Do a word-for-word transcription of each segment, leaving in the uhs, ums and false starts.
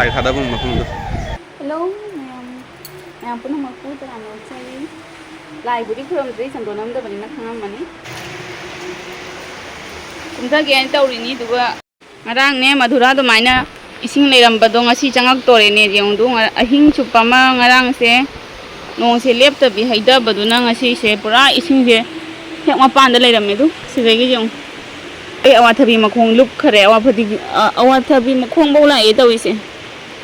ꯂꯥꯏ ꯊꯥꯗꯐꯝ ꯃꯐꯝꯗꯣ꯫ Hello ꯃꯌꯥꯝ, ꯃꯌꯥꯝ ꯄꯨꯝꯅꯃꯛꯄꯨ ꯇꯔꯥꯝꯅ ꯑꯣꯛꯆꯔꯤ꯫ ꯂꯥꯏꯕꯨꯗꯤ ꯈꯨꯔꯨꯝꯗ꯭ꯔꯤ, ꯆꯟꯗꯣꯟ ꯅꯝꯗꯕꯅꯤꯅ ꯈꯪꯉꯝꯃꯅꯤ꯫ ꯀꯨꯝꯊꯒꯦꯅ ꯇꯧꯔꯤꯅꯤ, ꯑꯗꯨꯒ ꯉꯔꯥꯡꯅꯦ ꯃꯙꯨꯔꯥ ꯑꯗꯨꯃꯥꯏꯅ ꯏꯁꯤꯡ ꯂꯩꯔꯝꯕꯗꯣ ꯉꯁꯤ ꯆꯪꯉꯛꯇꯣꯔꯦꯅꯦ꯫ ꯌꯦꯡꯉꯨꯗꯨ, ꯉ-, ꯑꯍꯤꯡ ꯆꯨꯞꯄ ꯑꯃ ꯉꯔꯥꯡꯁꯦ ꯅꯣꯡꯁꯦ ꯂꯦꯞꯇꯕꯤ ꯍꯩꯊꯕꯗꯨꯅ ꯉꯁꯤꯁꯦ ꯄꯨꯔꯥ ꯏꯁꯤꯡꯁꯦ ꯍꯦꯛ ꯃꯄꯥꯟꯗ ꯂꯩꯔꯝꯃꯦ꯫ ꯑꯗꯨ ꯁꯤꯗꯒꯤ ꯌꯦꯡꯉꯨ, ꯑꯩ ꯑꯋꯥꯊꯕꯤ ꯃꯈꯣꯡ ꯂꯨꯞꯈ꯭ꯔꯦ꯫ ꯑꯋꯥꯐꯗꯤ-, ꯑ-, ꯑꯋꯥꯊꯕꯤ ꯃꯈꯣꯡꯐꯧ ꯂꯥꯛꯑꯦ ꯇꯧꯔꯤꯁꯦ꯫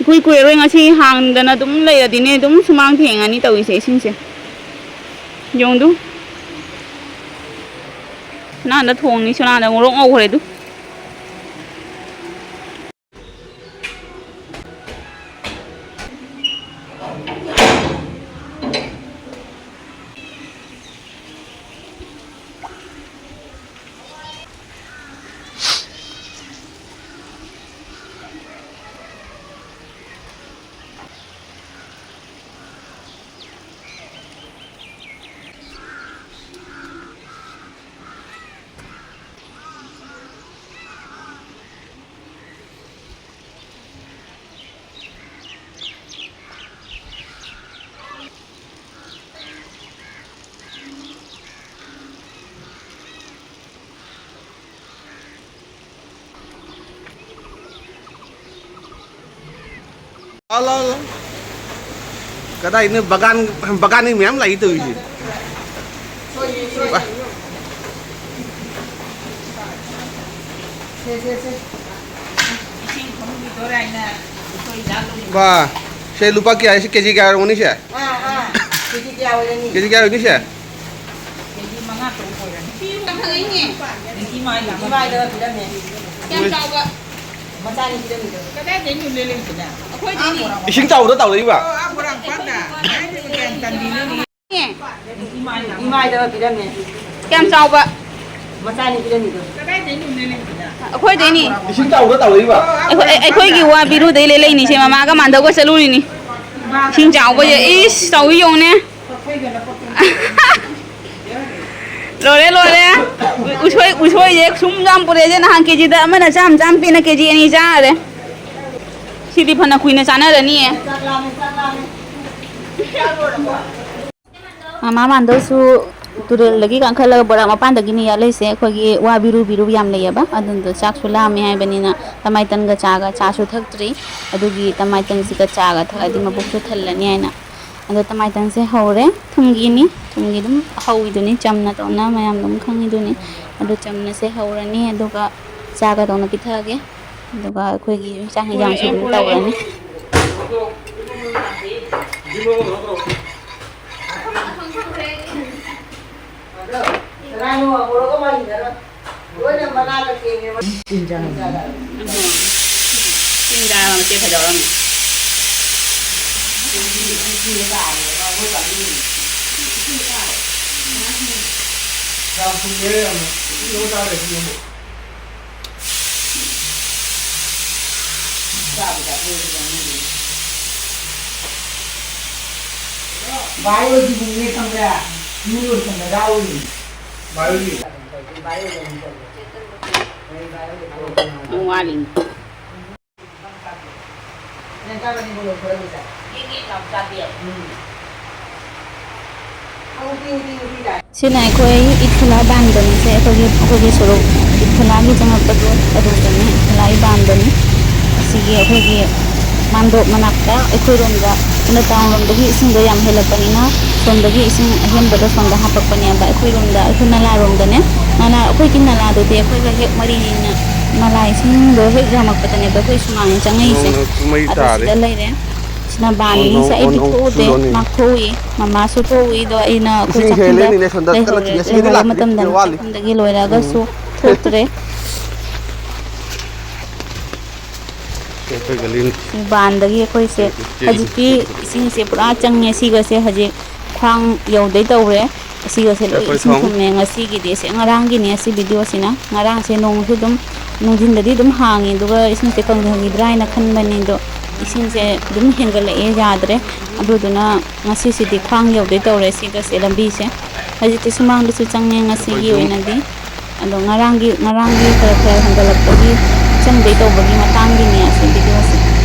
ꯏꯀꯨꯏ ꯀꯨꯏꯔꯔꯣꯏ, ꯉꯁꯤ ꯍꯥꯡꯗꯅ ꯑꯗꯨꯝ ꯂꯩꯔꯗꯤꯅꯦ ꯑꯗꯨꯝ ꯁꯨꯃꯥꯡ ꯊꯦꯡꯉꯅꯤ ꯇꯧꯔꯤꯁꯦ ꯏꯁꯤꯡꯁꯦ꯫ ꯌꯦꯡꯉꯨꯗꯨ, ꯁꯅꯥꯗ ꯊꯣꯡꯅꯤ, ꯁꯅꯥꯗ ꯉꯧꯔꯣꯛ ꯉꯧꯈ꯭ꯔꯦ ꯑꯗꯨ꯫ ꯂꯥꯎ, ꯂꯥꯎ, ꯂꯥꯎ꯫ ꯀꯗꯥꯏꯅꯣ ꯕꯒꯥꯟ, ꯕꯒꯥꯟꯒꯤ ꯃꯌꯥꯝ ꯂꯥꯛꯏ ꯇꯧꯔꯤꯁꯦ꯫ ꯋꯥ꯫ ꯁꯦ, ꯁꯦ, ꯁꯦ꯫ ꯏꯁꯤꯡ ꯊꯨꯝꯒꯤꯗꯣꯔꯦ ꯍꯥꯏꯅ ꯑꯩꯈꯣꯏ ꯂꯥꯛꯂꯨꯔꯤꯕ꯫ ꯋꯥ꯫ ꯁꯦ ꯂꯨꯄꯥ ꯀꯌꯥ? ꯁꯤ ꯀꯦꯖꯤ ꯀꯌꯥ ꯑꯣꯏꯔꯝꯒꯅꯤ ꯁꯦ? ꯑꯥ, ꯑꯥ꯫ ꯀꯦꯖꯤ ꯀꯌꯥ ꯑꯣꯏꯔꯅꯤ? ꯀꯦꯖꯤ ꯀꯌꯥ ꯑꯣꯏꯅꯤ ꯁꯦ? ꯀꯦꯖꯤ ꯃꯉꯥ ꯇꯔꯨꯛ ꯑꯣꯏꯔꯅꯤ꯫ ꯄꯤꯌꯨ, ꯀꯥꯈꯠꯂꯛꯏꯅꯦ꯫ ꯅꯤꯡꯊꯤ ꯃꯥꯏ ꯂꯥꯛꯑꯝꯃꯦ꯫ ꯅꯤꯡꯊꯤ ꯃꯥꯏꯗ ꯄꯤꯔꯝꯃꯦ꯫ ꯀꯌꯥꯝ ꯆꯥꯎꯕ? ꯃꯆꯥꯅꯤ ꯄꯤꯔꯝꯃꯤꯗꯣ꯫ ꯀꯗꯥꯏꯗꯩꯅꯣ ꯂꯩꯔꯛꯏꯁꯤꯅ? ꯑꯩꯈꯣꯏꯗꯩꯅꯤ꯫ ꯏꯁꯤꯡ ꯆꯥꯎꯕꯗ ꯇꯥꯎꯔꯛꯏꯕ? ꯑꯣ, ꯑꯥ, ꯃꯣꯏꯔꯥꯡꯄꯥꯠꯇ꯫ ꯀꯥꯏꯗꯩꯅꯣ ꯀꯌꯥꯝ ꯇꯝꯕꯤꯅꯣ? ꯅꯤꯡꯊꯤ ꯃꯥꯏꯗ ꯄꯤꯔꯝꯃꯦ꯫ ꯀꯌꯥꯝ ꯆꯥꯎꯕ? ꯃꯆꯥꯅꯤ ꯄꯤꯔꯝꯃꯤꯗꯣ꯫ ꯀꯗꯥꯏꯗꯩꯅꯣ ꯂꯩꯔꯛꯏꯁꯤꯅ? ꯑꯩꯈꯣꯏꯗꯩꯅꯤ꯫ ꯏꯁꯤꯡ ꯆꯥꯎꯕꯗ ꯇꯥꯎꯔꯛꯏꯕ? ꯑꯩꯈꯣꯏ, ꯑꯩꯈꯣꯏꯒꯤ ꯋꯥ ꯕꯤꯔꯨꯗꯩ ꯂꯩꯔꯛꯏꯅꯤꯁꯦ, ꯃꯃꯥꯒ ꯃꯥꯟꯗꯧꯒ ꯆꯠꯂꯨꯔꯤꯅꯤ꯫ ꯏꯁꯤꯡ ꯆꯥꯎꯕꯁꯦ, ꯏꯁ, ꯆꯥꯎꯕꯤ ꯌꯦꯡꯉꯨꯅꯦ꯫ ꯂꯣꯏꯔꯦ, ꯂꯣꯏꯔꯦ꯫ ꯎꯁꯣꯏ, ꯎꯁꯣꯏꯁꯦ ꯁꯨꯝ ꯌꯥꯝ ꯄꯨꯔꯛꯑꯦꯁꯦ, ꯅꯍꯥꯟ ꯀꯦꯖꯤꯗ ꯑꯃꯅ ꯆꯥꯝ ꯆꯥꯝ ꯄꯤꯅ ꯀꯦꯖꯤ ꯑꯅꯤ ꯆꯥꯔꯦ꯫ ꯁꯤꯗꯤ ꯐꯅ ꯀꯨꯏꯅ ꯆꯥꯅꯔꯅꯤꯌꯦ꯫ ꯃꯃꯥ ꯃꯥꯟꯗꯧꯁꯨ ꯇꯨꯔꯦꯜꯗꯒꯤ ꯀꯥꯈꯠꯂꯒ ꯕꯣꯔꯥꯛ ꯃꯄꯥꯟꯗꯒꯤꯅꯤ ꯌꯥꯠꯂꯛꯏꯁꯦ꯫ ꯑꯩꯈꯣꯏꯒꯤ ꯋꯥ ꯕꯤꯔꯨ ꯕꯤꯔꯨ ꯌꯥꯝ ꯂꯩꯌꯦꯕ, ꯑꯗꯨꯗꯣ ꯆꯥꯛꯁꯨ ꯂꯥꯝꯃꯦ ꯍꯥꯏꯕꯅꯤꯅ ꯇꯃꯥꯏꯇꯟꯒ ꯆꯥꯒ, ꯆꯥꯁꯨ ꯊꯛꯇ꯭ꯔꯤ, ꯑꯗꯨꯒꯤ ꯇꯃꯥꯏꯇꯟꯁꯤꯒ ꯆꯥꯒ ꯊꯛꯑꯗꯤ ꯃꯕꯨꯛꯁꯨ ꯊꯜꯂꯅꯤ ꯍꯥꯏꯅ꯫ ꯑꯗꯣ ꯇꯃꯥꯏꯇꯟꯁꯦ ꯍꯧꯔꯦ꯫ ꯊꯨꯝꯒꯤꯅꯤ, ꯊꯨꯝꯒꯤ ꯑꯗꯨꯝ ꯍꯧꯋꯤꯗꯨꯅꯤ, ꯆꯝꯅ ꯇꯧꯅ ꯃꯌꯥꯝ ꯑꯗꯨꯝ ꯈꯪꯉꯤꯗꯨꯅꯤ꯫ ꯑꯗꯣ ꯆꯝꯅꯁꯦ ꯍꯧꯔꯅꯤ, ꯑꯗꯨꯒ ꯆꯥꯒ ꯇꯧꯅ ꯄꯤꯊꯛꯑꯒꯦ꯫ ꯑꯗꯨꯒ ꯑꯩꯈꯣꯏꯒꯤ ꯆꯥꯛ ꯌꯦꯟꯁꯥꯡꯁꯨ ꯑꯗꯨꯝ ꯇꯧꯔꯅꯤ꯫ ꯂꯣꯏꯅ ꯃꯅꯥꯒ ꯀꯦꯜꯂꯦꯕ꯫ ꯇꯤꯟ ꯆꯥꯔꯝꯃꯅꯤ꯫ ꯎꯝ꯫ ꯇꯤꯟ ꯆꯥꯔꯝꯃꯅꯤ, ꯃꯆꯦ ꯐꯖꯔꯝꯃꯤ꯫ ꯌꯥꯝ ꯊꯨꯝꯃꯦ ꯌꯥꯝꯅ꯫ ꯏꯁꯤꯡ ꯑꯃ ꯆꯥꯔꯦ, ꯏꯁꯤꯡ ꯑꯃ꯫ ꯆꯥꯕ ꯆꯥꯊꯣꯛꯑꯁꯤ ꯀꯩꯅꯣ꯫ ꯚꯥꯏ ꯍꯣꯏꯒꯤ ꯃꯤꯅꯦ ꯈꯪꯕ꯭ꯔꯥ? ꯃꯤ ꯂꯣꯏꯁꯟꯅ ꯌꯥꯎꯔꯤꯅꯤ꯫ ꯚꯥꯏ ꯍꯣꯏꯒꯤ꯫ ꯅꯪ ꯋꯥꯠꯂꯤꯅꯤ꯫ ꯁꯤꯅ ꯑꯩꯈꯣꯏ ꯏꯠ ꯈꯨꯂꯥ ꯕꯥꯟꯗꯅꯤꯁꯦ, ꯑꯩꯈꯣꯏꯒꯤ, ꯑꯩꯈꯣꯏꯒꯤ ꯁꯣꯔꯣꯛ ꯏꯠ ꯈꯨꯂꯥꯒꯤ ꯆꯪꯉꯛꯄꯗꯣ ꯑꯗꯨꯗꯅꯤ, ꯏꯠ ꯈꯨꯂꯥꯒꯤ ꯕꯥꯟꯗꯅꯤ꯫ ꯑꯁꯤꯒꯤ ꯑꯩꯈꯣꯏꯒꯤ ꯃꯥꯟꯗꯣꯞ ꯃꯅꯥꯛꯇ ꯑꯩꯈꯣꯏꯔꯣꯝꯗ, ꯁꯣꯝꯗ ꯇꯥꯎꯟꯔꯣꯝꯗꯒꯤ ꯏꯁꯤꯡꯗꯣ ꯌꯥꯝ ꯍꯦꯜꯂꯛꯄꯅꯤꯅ ꯁꯣꯝꯗꯒꯤ ꯏꯁꯤꯡ ꯑꯍꯦꯟꯕꯗꯣ ꯁꯣꯝꯗ ꯍꯥꯄꯛꯄꯅꯦꯕ꯫ ꯑꯩꯈꯣꯏꯔꯣꯝꯗ, ꯑꯩꯈꯣꯏ ꯅꯂꯥꯔꯣꯝꯗꯅꯦ, ꯅꯂꯥ, ꯑꯩꯈꯣꯏꯒꯤ ꯅꯂꯥꯗꯨꯗꯤ ꯑꯩꯈꯣꯏꯒ ꯍꯦꯛ ꯃꯔꯤꯅꯤꯅ, ꯅꯂꯥ ꯏꯁꯤꯡꯗꯣ ꯍꯦꯛ ꯌꯥꯝꯃꯛꯄꯗꯅꯦꯕ ꯑꯩꯈꯣꯏ ꯁꯨꯃꯥꯡ ꯆꯪꯉꯛꯏꯁꯦ꯫ ꯅꯣꯡꯅ ꯃꯩ ꯑꯗꯣ ꯇꯥꯔꯦ꯫ ꯁꯤꯗ ꯂꯩꯔꯦ꯫ ꯁꯤꯅ ꯕꯥꯟꯅꯤ꯫ ꯑꯣꯟ, ꯁꯦ ꯑꯩꯗꯤ ꯑꯣꯟ, ꯊꯣꯛꯎꯗꯦ꯫ ꯊꯨꯂꯣꯅꯤ꯫ ꯃꯥ ꯊꯣꯛꯎꯏ꯫ ꯃꯃꯥꯁꯨ ꯊꯣꯛꯎꯏ꯫ ꯑꯗꯣ ꯑꯩꯅ ꯑꯩꯈꯣꯏ ꯏꯁꯤꯡ ꯆꯥꯛꯈꯨꯝꯗ ꯍꯦꯜꯂꯦꯅꯤꯅꯦ, ꯁꯣꯝꯗ ꯀꯟꯅ ꯂꯩꯍꯧꯔꯦ꯫ ꯊꯤꯜꯂꯦ꯫ ꯁꯤꯗꯤ ꯂꯩꯍꯧꯕ ꯂꯥꯛꯇ꯭ꯔꯤ꯫ ꯃꯇꯝꯗꯅꯦ ꯋꯥꯠꯂꯤ꯫ ꯆꯥꯛꯈꯨꯝꯗꯒꯤ ꯂꯣꯏꯔꯛꯑꯒꯁꯨ ꯎꯝ꯫ ꯊꯣꯛꯇ꯭ꯔꯦ꯫ ꯑꯩꯈꯣꯏ ꯒꯂꯤꯅꯤ꯫ ꯕꯥꯟꯗꯒꯤ ꯑꯩꯈꯣꯏꯁꯦ ꯆꯦꯛ, ꯆꯦꯛ, ꯍꯧꯖꯤꯛꯇꯤ ꯆꯦꯛ꯫ ꯏꯁꯤꯡꯁꯦ ꯄꯨꯔꯥ ꯆꯪꯉꯦ꯫ ꯁꯤꯒꯁꯦ ꯍꯧꯖꯤꯛ ꯈ꯭ꯋꯥꯡ ꯌꯧꯗꯩ ꯇꯧꯔꯦ꯫ ꯑꯁꯤꯒꯁꯦ ꯂꯣꯏ ꯑꯩꯈꯣꯏ ꯏꯁꯤꯡ ꯊꯣꯡ꯫ ꯊꯨꯝꯃꯦ꯫ ꯉꯁꯤꯒꯤꯗꯤ ꯑꯁꯤ ꯉꯔꯥꯡꯒꯤꯅꯦ ꯑꯁꯤ ꯚꯤꯗꯤꯑꯣꯁꯤꯅ꯫ ꯉꯔꯥꯡꯁꯦ ꯅꯣꯡꯁꯨ ꯑꯗꯨꯝ ꯅꯨꯡꯊꯤꯟꯗꯗꯤ ꯑꯗꯨꯝ ꯍꯥꯡꯉꯤ, ꯑꯗꯨꯒ ꯏꯁꯤꯡꯁꯦ ꯀꯪꯊꯈꯤꯗ꯭ꯔꯥ ꯍꯥꯏꯅ ꯈꯟꯕꯅꯤ, ꯑꯗꯣ ꯏꯁꯤꯡꯁꯦ ꯑꯗꯨꯝ ꯍꯦꯟꯒꯠꯂꯛꯑꯦ, ꯌꯥꯗ꯭ꯔꯦ꯫ ꯑꯗꯨꯗꯨꯅ ꯉꯁꯤꯁꯤꯗꯤ ꯈ꯭ꯋꯥꯡ ꯌꯧꯗꯣꯏ ꯇꯧꯔꯦ ꯁꯤꯒꯁꯦ ꯂꯝꯕꯤꯁꯦ꯫ ꯍꯧꯖꯤꯛꯇꯤ ꯁꯨꯃꯥꯡꯗꯁꯨ ꯆꯪꯉꯦ ꯉꯁꯤꯒꯤ ꯑꯣꯏꯅꯗꯤ꯫ ꯑꯗꯣ ꯉꯔꯥꯡꯒꯤ, ꯉꯔꯥꯡꯒꯤ ꯈꯔ ꯈꯔ ꯍꯟꯒꯠꯂꯛꯄꯒꯤ ꯆꯪꯗꯣꯏ ꯇꯧꯕꯒꯤ ꯃꯇꯥꯡꯒꯤꯅꯦ ꯑꯁꯤ ꯚꯤꯗꯤꯑꯣꯁꯦ꯫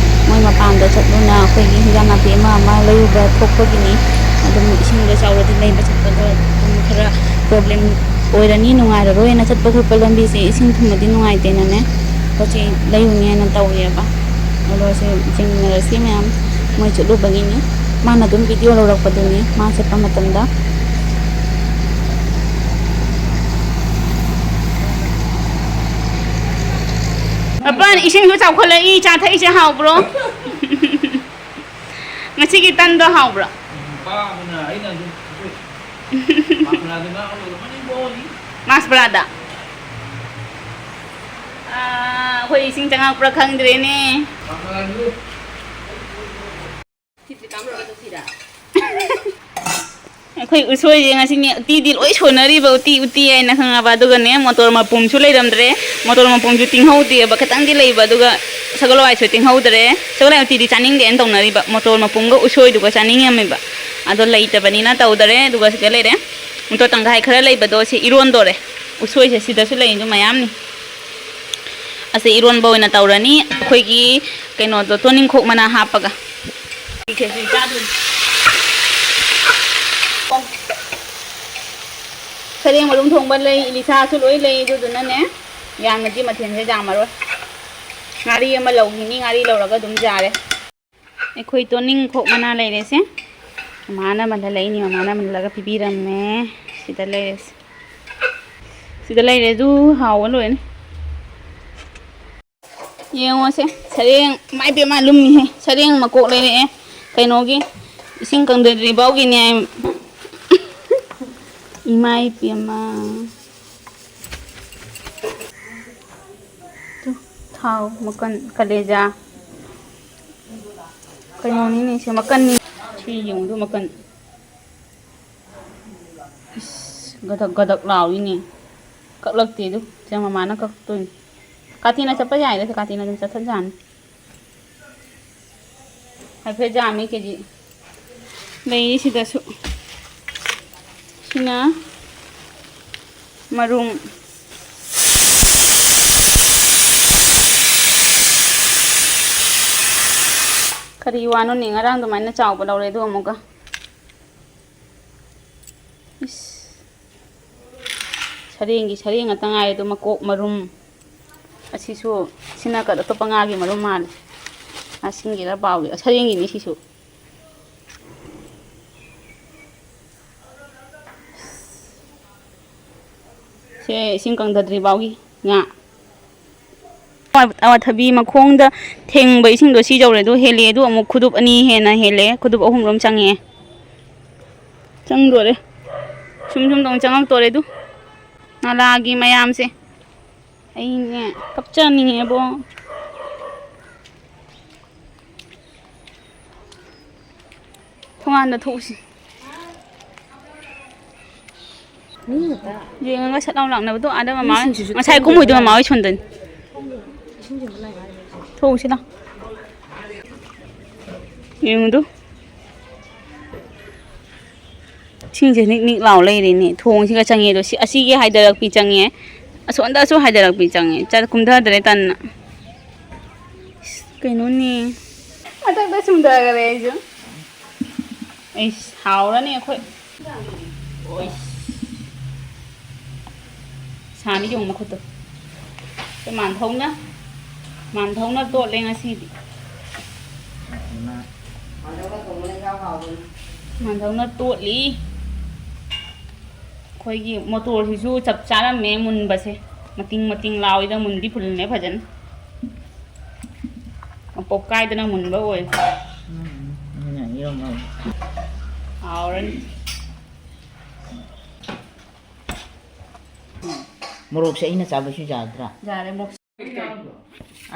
ꯃꯣꯏ ꯃꯄꯥꯟꯗ ꯆꯠꯂꯨꯅ ꯑꯩꯈꯣꯏꯒꯤ ꯍꯤꯟꯖꯥꯡ ꯅꯥꯄꯤ ꯑꯃ ꯑꯃ ꯂꯩꯔꯨꯕ ꯊꯣꯛꯄꯒꯤꯅꯤ꯫ ꯑꯗꯨꯝ ꯏꯁꯤꯡꯗꯣ ꯆꯥꯎꯔꯗꯤ ꯂꯩꯕ ꯆꯠꯄꯗꯣ ꯑꯗꯨꯝ ꯈꯔ ꯄ꯭ꯔꯣꯕ꯭ꯂꯦꯝ ꯑꯣꯏꯔꯅꯤ, ꯅꯨꯡꯉꯥꯏꯔꯔꯣꯏꯅ ꯆꯠꯄ ꯈꯣꯠꯄ ꯂꯝꯕꯤꯁꯦ ꯏꯁꯤꯡ ꯊꯨꯝꯃꯗꯤ ꯅꯨꯡꯉꯥꯏꯇꯦꯅꯅꯦ꯫ ꯄꯣꯠ ꯆꯩ ꯂꯩꯔꯨꯅꯦꯅ ꯇꯧꯔꯤꯑꯕ꯫ ꯑꯗꯣ ꯁꯤ ꯆꯦꯡ ꯃꯤꯅꯔꯦꯜꯁꯤ ꯃꯌꯥꯝ ꯃꯣꯏ ꯆꯠꯂꯨꯕꯒꯤꯅꯤ꯫ ꯃꯥꯅ ꯑꯗꯨꯝ ꯚꯤꯗꯤꯑꯣ ꯂꯧꯔꯛꯄꯗꯨꯅꯤ ꯃꯥ ꯆꯠꯄ ꯃꯇꯝꯗ꯫ ꯃꯄꯥꯟ ꯏꯁꯤꯡꯁꯨ ꯆꯥꯎꯈꯠꯂꯛꯏ, ꯆꯥ ꯊꯛꯏꯁꯦ ꯍꯥꯎꯕ꯭ꯔꯣ? ꯉꯁꯤꯒꯤ ꯇꯟꯗꯣ ꯍꯥꯎꯕ꯭ꯔꯣ? ꯃꯥꯁꯄ꯭ꯔꯥꯗ꯫ ꯑꯥ, ꯑꯩꯈꯣꯏ ꯏꯁꯤꯡ ꯆꯪꯉꯛꯄ꯭ꯔꯥ ꯈꯪꯗ꯭ꯔꯦꯅꯦ꯫ ꯑꯩꯈꯣꯏ ꯎꯁꯣꯏꯁꯦ ꯉꯁꯤꯅꯦ ꯎꯇꯤꯗꯤ ꯂꯣꯏ ꯁꯣꯟꯅꯔꯤꯕ, ꯎꯇꯤ ꯎꯇꯤ ꯍꯥꯏꯅ ꯈꯪꯉꯕ꯫ ꯑꯗꯨꯒꯅꯦ ꯃꯣꯇꯣꯔ ꯃꯄꯨꯝꯁꯨ ꯂꯩꯔꯝꯗ꯭ꯔꯦ꯫ ꯃꯣꯇꯣꯔ ꯃꯄꯨꯝꯁꯨ ꯇꯤꯡꯍꯧꯗꯦꯕ, ꯈꯤꯇꯪꯗꯤ ꯂꯩꯕ꯫ ꯑꯗꯨꯒ ꯁꯒꯣꯜ ꯍꯋꯥꯏꯁꯨ ꯇꯤꯡꯍꯧꯗ꯭ꯔꯦ꯫ ꯁꯒꯣꯜ ꯍꯋꯥꯏ ꯎꯇꯤꯗꯤ ꯆꯥꯅꯤꯡꯗꯦꯅ ꯇꯧꯅꯔꯤꯕ, ꯃꯣꯇꯣꯔ ꯃꯄꯨꯝꯒ ꯎꯁꯣꯏꯗꯨꯒ ꯆꯥꯅꯤꯡꯉꯝꯃꯦꯕ꯫ ꯑꯗꯣ ꯂꯩꯇꯕꯅꯤꯅ ꯇꯧꯗꯔꯦ꯫ ꯑꯗꯨꯒ ꯁꯤꯗ ꯂꯩꯔꯦ ꯃꯣꯇꯣꯔ ꯇꯪꯈꯥꯏ ꯈꯔ ꯂꯩꯕꯗꯣ ꯁꯤ ꯏꯔꯣꯟꯗꯣꯔꯦ꯫ ꯎꯁꯣꯏꯁꯦ ꯁꯤꯗꯁꯨ ꯂꯩꯗꯣ ꯃꯌꯥꯝꯅꯤ꯫ ꯑꯁꯤ ꯏꯔꯣꯟꯕ ꯑꯣꯏꯅ ꯇꯧꯔꯅꯤ ꯑꯩꯈꯣꯏꯒꯤ ꯀꯩꯅꯣꯗꯣ, ꯇꯣꯅꯤꯡꯈꯣꯛ ꯃꯅꯥ ꯍꯥꯞꯄꯒ꯫ ꯈꯦꯆ꯭ꯔꯤ ꯆꯥꯗꯣꯏꯅꯤ꯫ ꯁꯔꯦꯡ ꯃꯔꯨꯝ ꯊꯣꯡꯕ ꯂꯩ, ꯏꯂꯤꯁꯥꯁꯨ ꯂꯣꯏ ꯂꯩ꯫ ꯑꯗꯨꯗꯨꯅꯅꯦ ꯌꯥꯝꯅꯗꯤ ꯃꯊꯦꯜꯁꯦ ꯌꯥꯝꯃꯔꯣꯏ꯫ ꯉꯥꯔꯤ ꯑꯃ ꯂꯧꯈꯤꯅꯤ, ꯉꯥꯔꯤ ꯂꯧꯔꯒ ꯑꯗꯨꯝ ꯌꯥꯔꯦ꯫ ꯑꯩꯈꯣꯏ ꯇꯣꯅꯤꯡꯈꯣꯛ ꯃꯅꯥ ꯂꯩꯔꯦꯁꯦ꯫ ꯃꯃꯥꯅ ꯃꯜꯍꯜꯂꯛꯏꯅꯤ, ꯃꯃꯥꯅ ꯃꯜꯍꯜꯂꯒ ꯄꯤꯕꯤꯔꯝꯃꯦ꯫ ꯁꯤꯗ ꯂꯩꯔꯦꯁꯦ꯫ ꯁꯤꯗ ꯂꯩꯔꯦ ꯑꯗꯨ ꯍꯥꯎꯕ ꯂꯣꯏꯔꯅꯤ꯫ ꯌꯦꯡꯉꯣꯁꯦ, ꯁꯔꯦꯡ, ꯏꯃꯥꯏ ꯄꯦꯝꯃ, ꯂꯨꯝꯃꯤꯍꯦ꯫ ꯁꯔꯦꯡ ꯃꯀꯣꯛ ꯂꯩꯔꯛꯑꯦ꯫ ꯀꯩꯅꯣꯒꯤ, ꯏꯁꯤꯡ ꯀꯪꯗꯗ꯭ꯔꯤ ꯐꯥꯎꯒꯤꯅꯦ꯫ ꯏꯃꯥꯏ ꯄꯦꯝꯃ꯫ ꯇꯨ, ꯊꯥꯎ ꯃꯀꯟ, ꯀꯂꯦꯖꯥ꯫ ꯀꯩꯅꯣꯅꯤꯅꯦ, ꯁꯤ ꯃꯀꯟꯅꯤ꯫ ꯁꯤ ꯌꯦꯡꯉꯨꯗꯨ, ꯃꯀꯟ꯫ ꯏꯁ, ꯒꯗꯛ ꯒꯗꯛ ꯂꯥꯎꯏꯅꯦ꯫ ꯀꯛꯂꯛꯇꯦ ꯑꯗꯨ, ꯁꯦ ꯃꯃꯥꯅ ꯀꯛꯇꯣꯏꯅꯤ꯫ ꯀꯥꯇꯤꯅ ꯆꯠꯄ ꯌꯥꯏꯗ, ꯁꯦ ꯀꯥꯇꯤꯅ ꯑꯗꯨꯝ ꯆꯠꯊꯠ ꯌꯥꯅꯤ꯫ ꯍꯥꯏꯐꯦꯠ ꯌꯥꯝꯃꯤ ꯀꯦꯖꯤ꯫ ꯂꯩꯌꯦ ꯁꯤꯗꯁꯨ꯫ ꯁꯤꯅ ꯃꯔꯨꯝ꯫ ꯀꯔꯤ ꯋꯥꯅꯣꯅꯦ? ꯉꯔꯥꯡ ꯑꯗꯨꯃꯥꯏꯅ ꯆꯥꯎꯕ ꯂꯧꯔꯦ, ꯑꯗꯨ ꯑꯃꯨꯛꯀ꯫ ꯏꯁ꯫ ꯁꯔꯦꯡꯒꯤ ꯁꯔꯦꯡ ꯉꯥꯛꯇ ꯉꯥꯏꯔꯦ, ꯑꯗꯨ ꯃꯀꯣꯛ ꯃꯔꯨꯝ꯫ ꯑꯁꯤꯁꯨ, ꯁꯤꯅ ꯀ-, ꯑꯇꯣꯞꯄ ꯉꯥꯒꯤ ꯃꯔꯨꯝ ꯃꯥꯜꯂꯦ꯫ ꯉꯥꯁꯤꯡꯒꯤꯔ ꯄꯥꯎꯒꯤ-, ꯁꯔꯦꯡꯒꯤꯅꯤ ꯁꯤꯁꯨ꯫ ꯁꯦ ꯏꯁꯤꯡ ꯀꯪꯊꯗ꯭ꯔꯤ ꯐꯥꯎꯒꯤ ꯉꯥ꯫ ꯑꯋꯥꯊꯕꯤ ꯃꯈꯣꯡꯗ ꯊꯦꯡꯕ ꯏꯁꯤꯡꯗꯣ ꯁꯤ ꯌꯧꯔꯦ, ꯑꯗꯨ ꯍꯦꯜꯂꯦ, ꯑꯗꯨ ꯑꯃꯨꯛ ꯈꯨꯗꯨꯞ ꯑꯅꯤ ꯍꯦꯟꯅ ꯍꯦꯜꯂꯦ, ꯈꯨꯗꯨꯞ ꯑꯍꯨꯝꯔꯣꯝ ꯆꯪꯉꯛꯑꯦ꯫ ꯆꯪꯗꯣꯔꯦ꯫ ꯁꯨꯝ ꯁꯨꯝ ꯇꯧꯅ ꯆꯪꯉꯛꯇꯣꯔꯦ ꯑꯗꯨ꯫ ꯅꯥꯂꯥꯒꯤ ꯃꯌꯥꯝꯁꯦ꯫ ꯑꯩꯅꯦ ꯀꯞꯆꯅꯤꯡꯉꯦꯕꯣ꯫ ꯊꯣꯡꯒꯥꯟꯗ ꯊꯣꯛꯎꯁꯤ꯫ ꯃꯤ ꯉꯥꯛꯇ꯫ ꯌꯦꯡꯉꯒ ꯁꯠ ꯂꯥꯎ ꯂꯥꯛꯅꯕꯗꯣ ꯑꯥꯗ ꯃꯃꯥ ꯍꯣꯏ꯫ ꯃꯤꯁꯤꯡꯁꯤꯁꯨ ꯉꯁꯥꯏ ꯊꯣꯡꯗꯦ꯫ ꯀꯨꯝꯃꯣꯏꯗꯣ ꯃꯃꯥ ꯍꯣꯏ ꯁꯣꯟꯗꯅꯤ꯫ ꯏꯁꯤꯡꯁꯤꯡꯗꯣ ꯂꯥꯏ ꯃꯥꯏ ꯂꯩ꯫ ꯊꯣꯛꯎꯁꯤ ꯂꯥꯎ꯫ ꯌꯦꯡꯉꯨꯗꯨ꯫ ꯏꯁꯤꯡꯁꯦ ꯅꯤꯛ ꯅꯤꯛ ꯂꯥꯎ ꯂꯩꯔꯦꯅꯦ꯫ ꯊꯣꯡꯁꯤꯒ ꯆꯪꯉꯦ ꯑꯗꯣ ꯁꯤ, ꯑꯁꯤꯒꯤ ꯍꯥꯏꯊꯔꯛꯄꯤ ꯆꯪꯉꯦ꯫ ꯑꯁꯣꯝꯗꯁꯨ ꯍꯥꯏꯊꯔꯛꯄꯤ ꯆꯪꯉꯦ꯫ ꯆꯠ-, ꯀꯨꯝꯊꯗ꯭ꯔꯦ ꯇꯟꯅ꯫ ꯏꯁ, ꯀꯩꯅꯣꯅꯦ? ꯃꯊꯛꯇ ꯁꯨꯝꯊꯈꯔꯦ ꯑꯩꯁꯨ꯫ ꯑꯩꯁ, ꯍꯥꯎꯔꯅꯤ ꯑꯩꯈꯣꯏ꯫ ꯑꯣꯏꯁ꯫ ꯁꯥꯅꯤ ꯌꯦꯡꯉꯨ ꯃꯈꯨꯠꯇꯣ꯫ ꯑꯩꯈꯣꯏ ꯃꯥꯟꯊꯧꯅ, ꯃꯥꯟꯊꯧꯅ ꯇꯣꯠꯂꯦ ꯉꯁꯤꯗꯤ꯫ ꯃꯥꯟꯊꯧꯅ ꯇꯣꯠꯂꯤ꯫ ꯑꯩꯈꯣꯏꯒꯤ ꯃꯣꯇꯣꯔꯁꯤꯁꯨ ꯆꯞ ꯆꯥꯔꯝꯃꯦ ꯃꯨꯟꯕꯁꯦ꯫ ꯃꯇꯤꯡ ꯃꯇꯤꯡ ꯂꯥꯎꯏꯗ, ꯃꯨꯟꯗꯤ ꯐꯨꯜꯂꯦ ꯐꯖꯅ꯫ ꯄꯣꯞꯀꯥꯏꯗꯅ ꯃꯨꯟꯕ ꯑꯣꯏ꯫ ꯎꯝ, ꯎꯝ, ꯎꯝ, ꯌꯦꯔꯨꯝ ꯉꯧ꯫ ꯍꯥꯎꯔꯅꯤ꯫ ꯃꯣꯔꯣꯛꯁꯦ ꯑꯩꯅ ꯆꯥꯕꯁꯨ ꯌꯥꯗ꯭ꯔꯥ? ꯌꯥꯔꯦ, ꯃꯣꯔꯣꯛ꯫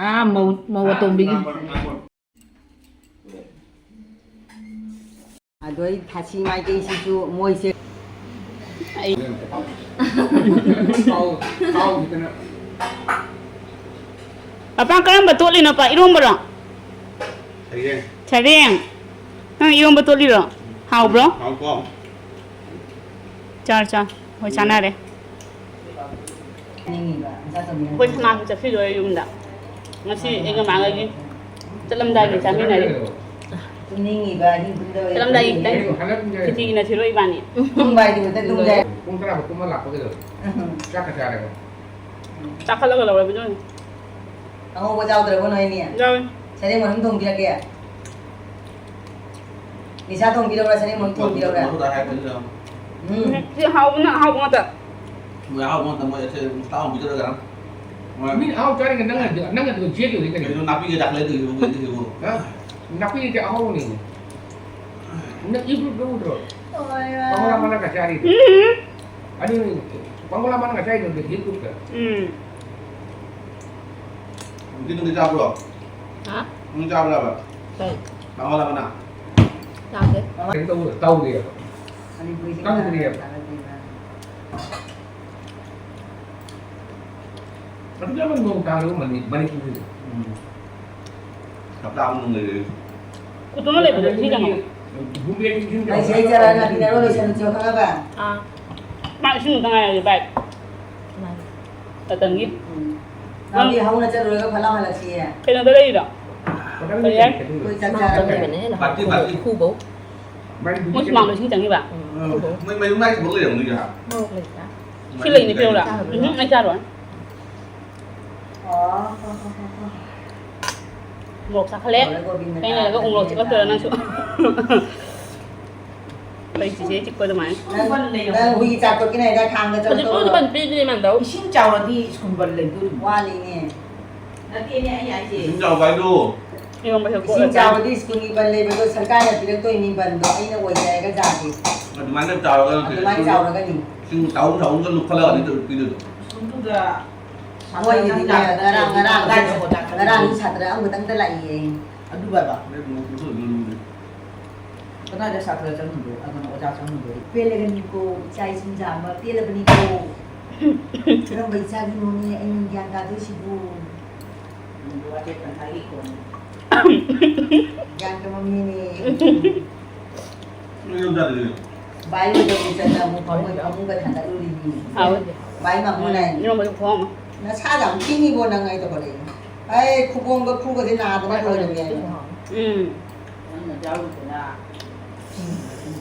ꯑꯥ, ꯃꯧ, ꯃꯧ ꯑꯇꯣꯝꯕꯤꯒꯤ꯫ ꯑꯗꯣ ꯑꯩ ꯊꯥꯁꯤ ꯃꯥꯏꯀꯩꯁꯤꯁꯨ ꯃꯣꯏꯁꯦ꯫ ꯑꯩ꯫ ꯄꯥꯄꯥ, ꯀꯔꯝꯕ ꯇꯣꯠꯂꯤꯅꯣ, ꯄꯥ? ꯏꯔꯣꯝꯕꯔꯣ? ꯁꯔꯦꯡ꯫ ꯁꯔꯦꯡ꯫ ꯅꯪ ꯏꯔꯣꯝꯕ ꯇꯣꯠꯂꯤꯔꯣ? ꯍꯥꯎꯕ꯭ꯔꯣ? ꯍꯥꯎꯀꯣ꯫ ꯆꯥꯔ, ꯆꯥꯔ꯫ ꯍꯣꯏ, ꯆꯥꯅꯔꯦ꯫ ꯑꯩꯈꯣꯏ ꯁꯅꯥꯁꯨ ꯆꯠꯈꯤꯗꯣꯔꯦ ꯌꯨꯝꯗ꯫ ꯉꯁꯤ ꯑꯩꯒ ꯃꯥꯒꯒꯤ ꯆꯠꯂꯝꯗꯥꯏꯒꯤ ꯆꯥꯃꯤꯟꯅꯔꯤ꯫ ꯇꯨꯝꯅꯤꯡꯉꯤꯕ ꯑꯍꯤꯡ ꯇꯨꯝꯗꯕ꯫ ꯆꯠꯂꯝꯗꯥꯏꯒꯤ ꯈꯤꯇꯪ ꯈꯦꯆꯤ ꯏꯟꯅꯁꯤꯔꯣ ꯏꯕꯥꯅꯤ? ꯇꯨꯝꯕ ꯍꯥꯏꯗꯤ ꯍꯦꯛꯇ ꯇꯨꯝꯗꯦ꯫ ꯄꯨꯡ ꯇꯔꯥ ꯐꯥꯎ ꯇꯨꯝꯃ ꯂꯥꯛꯄ ꯀꯩꯗꯧꯔꯦ? ꯎꯝ꯫ ꯆꯥꯛꯀ ꯆꯥꯔꯦꯕ꯫ ꯆꯥꯈꯠꯂꯒ ꯂꯧꯔꯕ ꯑꯗꯨꯅ꯫ ꯑꯉꯧꯕ ꯆꯥꯎꯗ꯭ꯔꯕꯣ ꯅꯣꯏꯅꯤ? ꯌꯥꯎꯏ꯫ ꯁꯔꯦꯡ ꯃꯔꯨꯝ ꯊꯣꯡꯕꯤꯔꯛꯀꯦ? ꯅꯤꯁꯥ ꯊꯣꯡꯕꯤꯔꯛꯎꯔꯥ, ꯁꯔꯦꯡ ꯃꯔꯨꯝ ꯊꯣꯡꯕꯤꯔꯛꯎꯔꯥ? ꯃꯗꯨꯗ ꯍꯥꯏꯔꯛꯀꯅꯤ ꯅꯪ꯫ ꯎꯝ꯫ ꯁꯤ ꯍꯥꯎꯕꯅ ꯑꯍꯥꯎꯕ ꯉꯥꯛꯇ꯫ ꯃꯣꯏ ꯑꯍꯥꯎꯕ ꯉꯥꯛꯇ, ꯃꯣꯏ ꯑꯁꯦ ꯃꯁꯇꯥ ꯑꯃꯨꯛ ꯄꯤꯖꯔꯒ꯫ ꯃꯣꯏ ꯃꯤ ꯑꯍꯥꯎ ꯆꯥꯔꯤꯉꯩ ꯅꯪꯅ, ꯅꯪꯅ ꯑꯗꯨꯝ ꯆꯦꯜꯂꯤꯗꯨꯗꯤ ꯀꯩꯅꯣ? ꯀꯩꯅꯣ ꯅꯥꯄꯤꯒ ꯆꯥꯈꯠꯂꯦ ꯑꯗꯨꯒꯤ ꯍꯧꯖꯤꯛ ꯑꯗꯨꯒꯤꯕꯨ꯫ ꯍꯥ? ꯅꯥꯄꯤꯗꯤ ꯑꯍꯥꯎꯕꯅꯤ꯫ ꯅꯪ ꯏꯕꯨ ꯎꯗ꯭ꯔꯣ? ꯍꯣꯏ꯫ ꯄꯥꯡꯒꯣꯂꯥ ꯃꯅꯥꯒ ꯆꯥꯔꯤꯗꯣ꯫ ꯎꯝ꯫ ꯑꯗꯨꯅꯤ, ꯄꯥꯡꯒꯣꯂꯥ ꯃꯅꯥꯒ ꯆꯥꯔꯤꯗꯣ ꯍꯤꯠ ꯒ꯭ꯔꯨꯞꯇ꯫ ꯎꯝ꯫ ꯅꯨꯡꯇꯤ ꯅꯨꯡꯇꯤ ꯆꯥꯕ꯭ꯔꯣ? ꯍꯥ? ꯅꯨꯡꯇꯤ ꯆꯥꯕ꯭ꯔꯕ? ꯀꯩ? ꯄꯥꯡꯒꯣꯂꯥ ꯃꯅꯥ? ꯆꯥꯗꯦ꯫ ꯀꯩꯅꯣ ꯇꯧ-, ꯇꯧꯗꯦꯕ꯫ ꯃꯅꯤꯄꯨꯔꯤꯁꯦ ꯀꯪꯗ꯭ꯔꯤꯑꯕ꯫ ꯀꯅꯥꯅ ꯇꯥꯒꯗꯣꯏꯅꯣ? ꯑꯗꯨꯛ ꯌꯥꯝꯅ ꯅꯣꯡ ꯇꯥꯔꯒ ꯃꯅꯤ-, ꯃꯅꯤꯄꯨꯔꯁꯤꯗ꯫ ꯎꯝ꯫ ꯍꯞꯇꯥ ꯑꯃ ꯅꯣꯡ ꯂꯩꯔꯦ꯫ ꯎꯇꯨꯝꯅ ꯂꯩꯕꯗꯣ ꯏꯁꯤꯡ ꯆꯪꯉꯛꯑꯣ꯫ ꯚꯨꯃꯤ ꯏꯁꯤꯡ ꯅꯪ ꯆꯪꯉꯛꯑꯣ꯫ ꯁꯤꯗꯩ ꯆꯔꯥ ꯅꯥꯄꯤ ꯅꯔꯣꯜ ꯂꯣꯏꯁꯟꯂꯨꯆꯣ, ꯈꯪꯉꯕ? ꯑꯥ꯫ ꯃꯥ ꯏꯁꯤꯡ ꯑꯝꯇ ꯉꯥꯏꯔꯗꯤ ꯚꯥꯏ꯫ ꯃꯥꯅꯤ꯫ ꯇꯇꯟꯒꯤ꯫ ꯎꯝ꯫ ꯅꯪꯗꯤ ꯍꯧꯅ ꯆꯠꯂꯨꯔꯒ ꯐꯠ ꯂꯥꯎ ꯍꯜꯂꯛꯁꯤꯌꯦ꯫ ꯀꯩꯅꯣꯗ ꯂꯩꯔꯤꯔꯣ? ꯀꯔꯤ ꯍꯥꯏ? ꯑꯩꯈꯣꯏ ꯆꯥꯛ ꯆꯥꯔꯒ꯫ Party, party. ꯏꯈꯨꯕꯧ꯫ ꯃꯣꯏ ꯁꯨꯃꯥꯡꯗꯣ ꯏꯁꯤꯡ ꯆꯪꯉꯤꯕ? ꯎꯝ, ꯏꯈꯨꯕꯧ꯫ ꯃꯣꯏ ꯃꯌꯨꯝ ꯂꯥꯏ ꯊꯕꯛ ꯂꯩꯔꯝꯅꯤꯗ꯫ ꯃꯣꯔꯣꯛ ꯂꯩꯇ꯭ꯔꯥ? ꯁꯤ ꯂꯩꯅꯤ ꯄꯤꯔꯛꯎꯔꯥ? ꯆꯥꯔꯨꯔꯣ꯫ ꯎꯝ, ꯑꯩ ꯆꯥꯔꯣꯏ꯫ ꯑꯣ, ꯍꯣ, ꯍꯣ, ꯍꯣ, ꯍꯣ꯫ ꯃꯣꯔꯣꯛ ꯆꯥꯈꯠꯂꯦ꯫ ꯂꯣꯏꯔꯦ, ꯒꯣꯕꯤꯟꯗ ꯀꯩꯅ ꯂꯩꯔꯒ ꯎ ꯃꯣꯔꯣꯛ ꯆꯥꯈꯠꯂꯦ꯫ ꯆꯤꯛꯂꯛꯇꯣꯏꯔꯥ ꯅꯪꯁꯨ? ꯑꯩ ꯆꯤꯆꯦ ꯆꯤꯛꯄ ꯑꯗꯨꯃꯥꯏꯅ꯫ ꯅꯪ, ꯅꯪ ꯍꯨꯏꯒꯤ ꯆꯥꯛ ꯇꯣꯠꯀꯦ ꯍꯥꯏꯗꯥꯏ ꯈꯥꯡꯗ ꯆꯠꯂꯣ ꯍꯧꯖꯤꯛ ꯄꯨꯡ ꯇꯣꯛꯑꯣ꯫ ꯃꯥꯄꯟ ꯄꯤꯗ꯭ꯔꯤ ꯃꯥꯟꯗꯧ꯫ ꯏꯁꯤꯡ ꯆꯥꯎꯔꯗꯤ ꯁ꯭ꯀꯨꯜ ꯕꯟ ꯂꯩꯗꯣꯔꯤꯕꯣ? ꯋꯥꯠꯂꯤꯅꯦ꯫ ꯅꯠꯇꯦꯅꯦ, ꯑꯩ ꯍꯥꯏꯁꯦ꯫ ꯏꯁꯤꯡ ꯆꯥꯎꯕ ꯍꯥꯏꯗꯣ꯫ ꯏꯔꯣꯝꯕ ꯍꯦꯛ ꯏꯁꯤꯡ ꯀꯣꯠꯂꯒ ꯆꯥꯎꯔꯗꯤ ꯁ꯭ꯀꯨꯜꯒꯤ ꯕꯟ ꯂꯩꯕꯗꯣ ꯁꯔꯀꯥꯔꯅ ꯄꯤꯔꯛꯇꯣꯏꯅꯤ ꯕꯟꯗꯣ, ꯑꯩꯅ ꯑꯣꯏꯖꯔꯒ ꯆꯥꯒꯦ꯫ ꯑꯗꯨꯃꯥꯏꯅ ꯆꯥꯎꯔꯒ ꯅꯠꯇꯦ꯫ ꯑꯗꯨꯃꯥꯏꯅ ꯆꯥꯎꯔꯒꯅꯤ꯫ ꯏꯁꯤꯡ ꯆꯥꯎ ꯆꯥꯎꯅ ꯂꯨꯞꯈꯠꯂꯒ ꯑꯗꯨꯝ ꯄꯤꯗꯣꯏꯗꯣ꯫ ꯁ꯭ꯀꯨꯜꯗꯨꯗ ꯃꯣꯏꯒꯤꯗꯤꯅꯦ, ꯁꯥꯇ꯭ꯔ ꯉꯔꯥꯡ, ꯉꯔꯥꯡ, ꯉꯔꯥꯡ ꯁꯥꯇ꯭ꯔ ꯑꯃꯈꯛꯇꯪꯗ ꯂꯥꯛꯏꯌꯦ꯫ ꯑꯗꯨ ꯍꯥꯏꯕ꯫ ꯀꯗꯥꯏꯗ ꯁꯥꯇ꯭ꯔ ꯆꯪꯉꯨꯗꯣꯏ? ꯑꯗꯨꯅ ꯑꯣꯖꯥ ꯆꯪꯉꯨꯗꯣꯏ? ꯄꯦꯜꯂꯒꯅꯤꯀꯣ, ꯏꯆꯥ ꯏꯁꯤꯡ ꯆꯥꯝꯕ ꯄꯦꯜꯂꯕꯅꯤꯀꯣ꯫ ꯀꯔꯝꯕ ꯏꯆꯥꯒꯤꯅꯣꯅꯦ ꯑꯩꯅ ꯒ꯭ꯌꯥꯟ ꯇꯥꯗꯣꯏꯁꯤꯕꯨ? ꯅꯪꯒꯤ ꯋꯥꯆꯦꯞ ꯇꯪꯈꯥꯏꯒꯤ ꯈꯣꯟꯅꯤ꯫ ꯒ꯭ꯌꯥꯟ ꯇꯥꯃꯝꯃꯤꯅꯦ꯫ ꯅꯣꯏ ꯌꯨꯝ ꯆꯠꯂꯤꯗꯨꯗꯤ? ꯚꯥꯏ ꯍꯣꯏꯗ ꯑꯃꯨꯛ ꯆꯠꯂ ꯑꯃꯨꯛ ꯐꯃꯨꯡ, ꯐꯃꯨꯡꯒ ꯊꯥꯡꯒꯠꯂꯨꯔꯤꯅꯤ꯫ ꯍꯥꯎꯋꯦ꯫ ꯚꯥꯏ ꯃꯥꯃꯣꯅ ꯍꯥꯏꯅꯦ꯫ ꯏꯔꯣꯝꯕꯁꯨ ꯈꯨꯍꯥꯎ ꯑꯃ꯫ "ꯅꯁꯥꯗ ꯌꯥꯝ ꯈꯤꯡꯉꯤꯕꯣ ꯅꯪ?" ꯑꯩ ꯇꯧꯈꯠꯂꯛꯏꯅꯦ꯫ ꯑꯩ ꯈꯨꯕꯣꯝꯒ ꯈꯨꯒꯁꯦ ꯅꯥꯗꯅ ꯂꯣꯏꯔꯝꯃꯦ꯫ ꯎꯝ꯫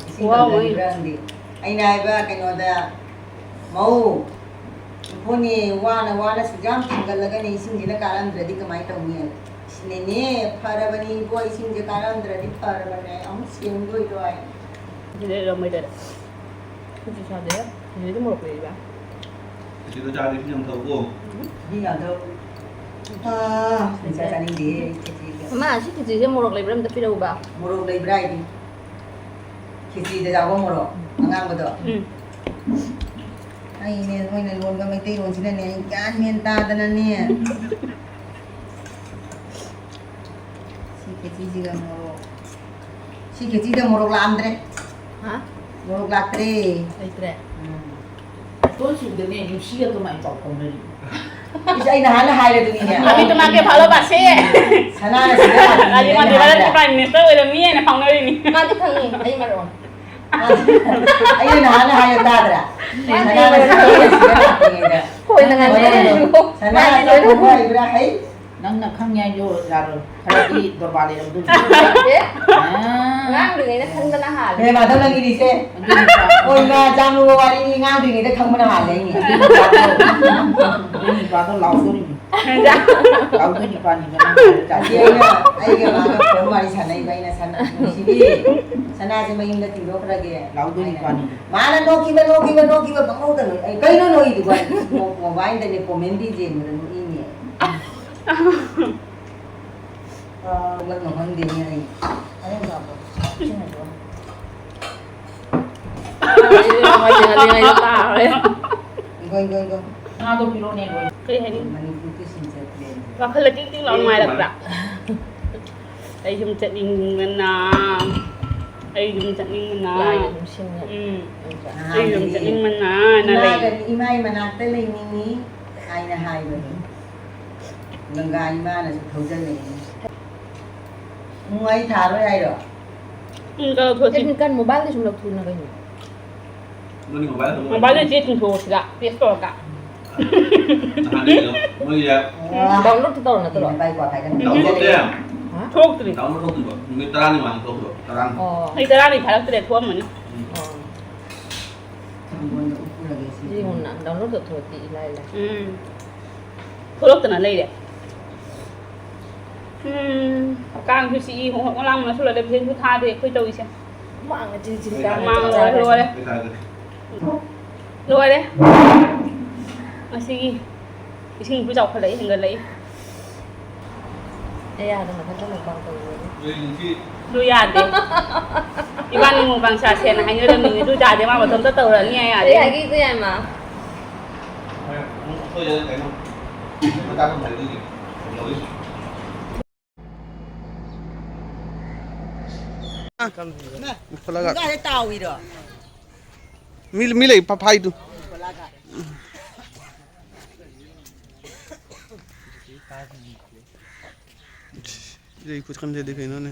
ꯏꯁꯤꯡ ꯋꯥꯎ, ꯀꯪꯗꯕꯤꯔ ꯈꯪꯗꯦ꯫ ꯑꯩꯅ ꯍꯥꯏꯕ ꯀꯩꯅꯣꯗ, "ꯃꯧ, ꯏꯈꯣꯏꯅꯦ ꯋꯥꯅ ꯋꯥꯅ ꯁꯨꯛꯌꯥꯝ ꯊꯤꯡꯒꯠꯂꯒꯅꯦ ꯏꯁꯤꯡꯁꯤꯅ ꯀꯥꯔꯝꯗ꯭ꯔꯗꯤ ꯀꯃꯥꯏꯅ ꯇꯧꯅꯤ?" ꯁꯤꯅꯅꯦ, ꯐꯔꯕꯅꯤ ꯏꯕꯣ, ꯏꯁꯤꯡꯁꯦ ꯀꯥꯔꯝꯗ꯭ꯔꯗꯤ ꯐꯔꯕꯅꯦ꯫ ꯑꯃꯨꯛ ꯁꯦꯝꯗꯣꯏꯗꯣ ꯑꯩ꯫ ꯁꯤꯗ ꯂꯩꯔꯝꯃꯣꯏꯗꯅ꯫ ꯈꯦꯆꯤ ꯆꯥꯗꯦ꯫ ꯈꯦꯆꯤꯗ ꯃꯣꯔꯣꯛ ꯂꯩꯕ꯫ ꯈꯦꯆꯤꯗꯣ ꯆꯥꯔꯗꯤ ꯏꯁꯤꯡ ꯌꯥꯝ ꯊꯛꯎꯀꯣ꯫ ꯏꯁꯤꯡ ꯌꯥꯝ ꯊꯛꯎ꯫ ꯑꯥ, ꯈꯦꯆꯤ ꯆꯥꯅꯤꯡꯗꯦ, ꯈꯦꯆꯤꯒ꯫ ꯃꯃꯥ, ꯁꯤ ꯈꯦꯆꯤꯁꯦ ꯃꯣꯔꯣꯛ ꯂꯩꯕ꯭ꯔꯥ? ꯑꯝꯇ ꯄꯤꯔꯛꯎꯕ꯫ ꯃꯣꯔꯣꯛ ꯂꯩꯕ꯭ꯔꯥ ꯍꯥꯏꯗꯤ? ꯈꯦꯆꯤꯗ ꯌꯥꯎꯕ ꯃꯣꯔꯣꯛ ꯑꯉꯥꯡꯕꯗꯣ? ꯎꯝ꯫ ꯑꯩꯅꯦ, ꯅꯣꯏꯅ ꯂꯣꯟꯕ ꯃꯩꯇꯩꯂꯣꯟꯁꯤꯅꯅꯦ, ꯑꯩ ꯒ꯭ꯌꯥꯟ ꯃꯦꯟ ꯇꯥꯗꯅꯅꯦ꯫ ꯁꯤ ꯈꯦꯆꯤꯁꯤꯒ ꯃꯣꯔꯣꯛ꯫ ꯁꯤ ꯈꯦꯆꯤꯗ ꯃꯣꯔꯣꯛ ꯂꯥꯛꯑꯝꯗ꯭ꯔꯦ꯫ ꯍꯥ? ꯃꯣꯔꯣꯛ ꯂꯥꯛꯇ꯭ꯔꯦ꯫ ꯂꯩꯇ꯭ꯔꯦ? ꯎꯝ꯫ ꯇꯣꯟ ꯁꯨꯗꯅꯦ, ꯅꯨꯡꯁꯤꯒ ꯀꯃꯥꯏꯅ ꯄꯥꯎ ꯐꯥꯎꯅꯔꯤꯅꯣ? ꯏꯁ, ꯑꯩꯅ ꯍꯥꯟꯅ ꯍꯥꯏꯔꯗꯨꯅꯤꯅꯦ꯫ ꯑꯗꯨꯗꯤ ꯃꯥꯒꯤ ꯐꯥꯎꯂꯣ ꯄꯥꯁꯦ꯫ ꯁꯅꯥꯅ ꯁꯤꯗ ꯂꯥꯛꯄꯅꯤꯅꯦ, ꯑꯩꯅ ꯍꯥꯏꯗ꯭ꯔꯥ? ꯄ꯭ꯔꯥꯏꯝ ꯃꯤꯅꯤꯁꯇꯔ ꯑꯣꯏꯔꯝꯃꯤꯅ ꯐꯥꯎꯅꯔꯤꯅꯤ꯫ ꯃꯥꯗꯤ ꯈꯪꯉꯤ, ꯑꯩ ꯃꯔꯣꯟ꯫ ꯑꯩꯅ ꯅꯍꯥꯟꯅ ꯍꯥꯏꯔ ꯇꯥꯗ꯭ꯔꯥ? ꯁꯅꯥꯅ ꯁꯤꯗ ꯂꯥꯛꯄꯅꯤꯗ꯫ ꯀꯣꯏꯅ ꯉꯥꯡꯅꯔꯤꯕꯣ? ꯁꯅꯥ ꯃꯥꯗꯤ ꯂꯣꯏꯅ ꯑꯆꯧꯕ ꯍꯩꯕ꯭ꯔꯥ? ꯍꯩ? ꯅꯪꯅ ꯈꯪꯉꯦ ꯍꯥꯏꯁꯨ ꯌꯥꯔꯣꯏ꯫ ꯈꯔꯗꯤ ꯗꯣꯔꯕꯥ ꯂꯩꯔꯝꯗꯣꯏꯅꯤ꯫ ꯑꯦ? ꯑꯥ꯫ ꯉꯥꯡꯗ꯭ꯔꯤꯉꯩꯗ ꯈꯪꯗꯅ ꯍꯥꯜꯂꯦ꯫ ꯍꯦ, ꯃꯥꯙꯕ, ꯅꯪꯒꯤꯗꯤꯁꯦ꯫ ꯑꯗꯨ ꯅꯨꯄꯥ-, ꯑꯣ, ꯏꯃꯥ, ꯆꯥꯝꯃꯒ ꯋꯥꯔꯤꯅꯤ, ꯉꯥꯡꯗ꯭ꯔꯤꯉꯩꯗ ꯈꯪꯕꯅ ꯍꯥꯜꯂꯦ, ꯑꯩꯅꯦ꯫ ꯑꯗꯨ ꯅꯨꯄꯥꯗꯣ, ꯑꯗꯨ ꯅꯨꯄꯥꯗꯣ ꯂꯥꯎꯗꯣꯔꯤꯕꯅꯤ꯫ ꯂꯥꯎꯗꯣꯏ ꯅꯨꯄꯥꯅꯤꯕ ꯅꯪ ꯍꯥꯏꯔ ꯆꯥꯁꯤ꯫ ꯑꯗꯨꯗꯤ ꯑꯩꯅ, ꯑꯩꯒ ꯃꯥꯒ ꯐꯣꯟ ꯋꯥꯔꯤ ꯁꯥꯟꯅꯩꯕ, ꯑꯩꯅ ꯁꯅꯥ, "ꯅꯨꯡꯁꯤꯕꯤ, ꯁꯅꯥꯁꯦ ꯃꯌꯨꯝꯗ ꯊꯤꯟꯗꯣꯛꯈ꯭ꯔꯒꯦ"꯫ ꯂꯥꯎꯗꯣꯏ ꯅꯨꯄꯥꯅꯤ꯫ ꯃꯥꯅ ꯅꯣꯛꯈꯤꯕ, ꯅꯣꯛꯈꯤꯕ, ꯅꯣꯛꯈꯤꯕ, ꯄꯪꯅꯣꯛꯇ ꯅꯣꯛꯏ꯫ ꯑꯩ, "ꯀꯩꯅꯣ ꯅꯣꯛꯏꯗꯨꯕꯣ?" ꯃꯣ-, ꯃꯣꯕꯥꯏꯜꯗꯅꯦ ꯀꯣꯃꯦꯟꯗꯤ ꯌꯦꯡꯕꯗ ꯅꯣꯛꯏꯅꯦ꯫ ꯑꯥ, ꯅꯣꯛꯐꯝ ꯈꯪꯗꯦꯅꯦ ꯑꯩ꯫ ꯑꯩ ꯂꯥꯛꯄ꯫ ꯁꯤꯅ ꯂꯣꯏ꯫ Ego, ego, ego. ꯉꯥꯗꯣ ꯄꯤꯔꯛꯑꯣꯅꯦ, ꯂꯣꯏ꯫ ꯀꯩ ꯍꯥꯏꯅꯤ? ꯃꯅꯤꯄꯨꯔꯒꯤ ꯁꯤꯟꯆꯠ ꯄ꯭ꯂꯦꯟꯁꯦ꯫ ꯋꯥꯈꯜꯗ ꯇꯤꯡ ꯇꯤꯡ ꯂꯥꯎ ꯅꯨꯡꯉꯥꯏꯔꯛꯄ꯭ꯔꯥ? ꯑꯩ ꯌꯨꯝ ꯆꯠꯅꯤꯡꯕꯅ, ꯑꯩ ꯌꯨꯝ ꯆꯠꯅꯤꯡꯕꯅ꯫ ꯂꯥꯏꯅ ꯑꯗꯨꯝ ꯁꯤꯟꯅꯩ꯫ ꯎꯝ꯫ ꯅꯠꯇ꯭ꯔꯥ? ꯑꯩ ꯌꯨꯝ ꯅꯍꯥꯟꯗꯤ ꯆꯠꯅꯤꯡꯕꯅꯅ ꯂꯩ꯫ ꯏꯃꯥꯒꯤ, ꯏꯃꯥꯒꯤ ꯃꯅꯥꯛꯇ ꯂꯩꯅꯤꯡꯉꯤ ꯍꯥꯏꯅ ꯍꯥꯏꯕꯅꯤ꯫ ꯒꯪꯒꯥ ꯏꯃꯥꯅꯁꯨ ꯊꯧꯖꯜꯂꯛꯏꯅꯤ꯫ ꯎꯝ, ꯑꯩ ꯊꯥꯔꯣꯏ ꯍꯥꯏꯔꯣ? ꯎꯝ, ꯀꯛꯊꯣꯛꯑꯁꯤ꯫ ꯀꯩꯅꯣ, ꯀꯩꯅꯣ, ꯃꯣꯕꯥꯏꯜꯗ ꯁꯨꯝ ꯂꯧꯊꯣꯛꯎꯅ ꯀꯩꯅꯣ꯫ ꯅꯪꯒꯤ ꯃꯣꯕꯥꯏꯜ ꯂꯧꯊꯣꯛꯑꯣ꯫ ꯃꯣꯕꯥꯏꯜꯗ ꯆꯦ ꯆꯤꯡꯊꯣꯛꯑꯣ ꯁꯤꯗ, ꯄꯦꯁ ꯇꯧꯔꯒ꯫ ꯅꯍꯥꯟꯒꯤꯗꯣ ꯃꯣꯏꯒꯤ ꯗꯥꯎꯟꯂꯣꯗꯇꯤ ꯇꯧꯔ ꯅꯠꯇ꯭ꯔꯣ? ꯗꯥꯎꯟꯂꯣꯗꯇꯤ ꯍꯥ? ꯊꯣꯛꯇ꯭ꯔꯤ꯫ ꯗꯥꯎꯟꯂꯣꯗ ꯇꯧꯗ꯭ꯔꯤꯕ ꯅꯨꯃꯤꯠ ꯇꯔꯥꯅꯤ ꯃꯃꯥꯡꯗ ꯊꯣꯛꯈꯤꯕ, ꯇꯔꯥꯅꯤ꯫ ꯑꯣ꯫ ꯑꯩ ꯇꯔꯥꯅꯤ ꯐꯥꯔꯛꯇ꯭ꯔꯦ, ꯊꯣꯛꯑꯝꯃꯅꯤ꯫ ꯎꯝ꯫ ꯑꯣ꯫ ꯌꯦꯡꯉꯨꯅ, ꯗꯥꯎꯟꯂꯣꯗ ꯇꯧꯊꯣꯛꯑꯗꯤ ꯏꯂꯥꯏ ꯂꯥꯏ꯫ ꯎꯝ꯫ ꯊꯣꯛꯂꯛꯇꯅ ꯂꯩꯔꯦ꯫ ꯎꯝ꯫ ꯀꯥꯡꯁꯨ ꯆꯤꯛꯏ, ꯍꯣꯡ ꯍꯣꯡ ꯂꯥꯡꯕꯅꯁꯨ ꯂꯣꯏꯔꯦ, ꯐꯦꯟꯁꯨ ꯊꯥꯗꯦ ꯑꯩꯈꯣꯏ ꯇꯧꯔꯤꯁꯦ꯫ ꯍꯨꯃꯥꯡꯅ ꯆꯤꯔꯤ ꯆꯤꯔꯤ ꯀꯥꯡ ꯍꯨꯃꯥꯡ ꯂꯣꯏꯔꯦ, ꯂꯣꯏꯔꯦ꯫ ꯂꯣꯏꯔꯦ꯫ ꯉꯁꯤꯒꯤ ꯏꯁꯤꯡꯁꯨ ꯆꯥꯎꯈꯠꯂꯛꯏ, ꯍꯦꯟꯒꯠꯂꯛꯏ꯫ ꯑꯦ, ꯌꯥꯗ ꯃꯊꯟꯇ ꯃꯨꯛꯕꯥꯡ ꯇꯧꯔꯨꯔꯅꯤ꯫ ꯑꯗꯨ ꯌꯥꯗꯦ꯫ ꯏꯕꯥꯅꯤ ꯃꯨꯛꯕꯥꯡ ꯆꯥꯁꯦꯅ ꯍꯥꯏꯅꯔꯝꯃꯤꯅꯦ, ꯑꯗꯨ ꯇꯥꯗꯦ, ꯃꯥ ꯃꯇꯣꯝꯇ ꯇꯧꯔꯅꯤ ꯍꯥꯏ ꯌꯥꯗꯦ꯫ ꯑꯩ ꯍꯥꯏꯒꯦ, ꯏꯇꯩꯃ꯫ ꯈꯣꯠꯂꯒ꯫ ꯒꯥꯔꯤ ꯇꯥꯎꯏꯔꯣ? ꯃꯤ, ꯃꯤ ꯂꯩ, ꯐ-, ꯐꯥꯏꯗꯨ꯫ ꯁꯤꯗꯩ ꯈꯨꯠ ꯈꯟꯖꯗꯦ ꯀꯩꯅꯣꯅꯦ꯫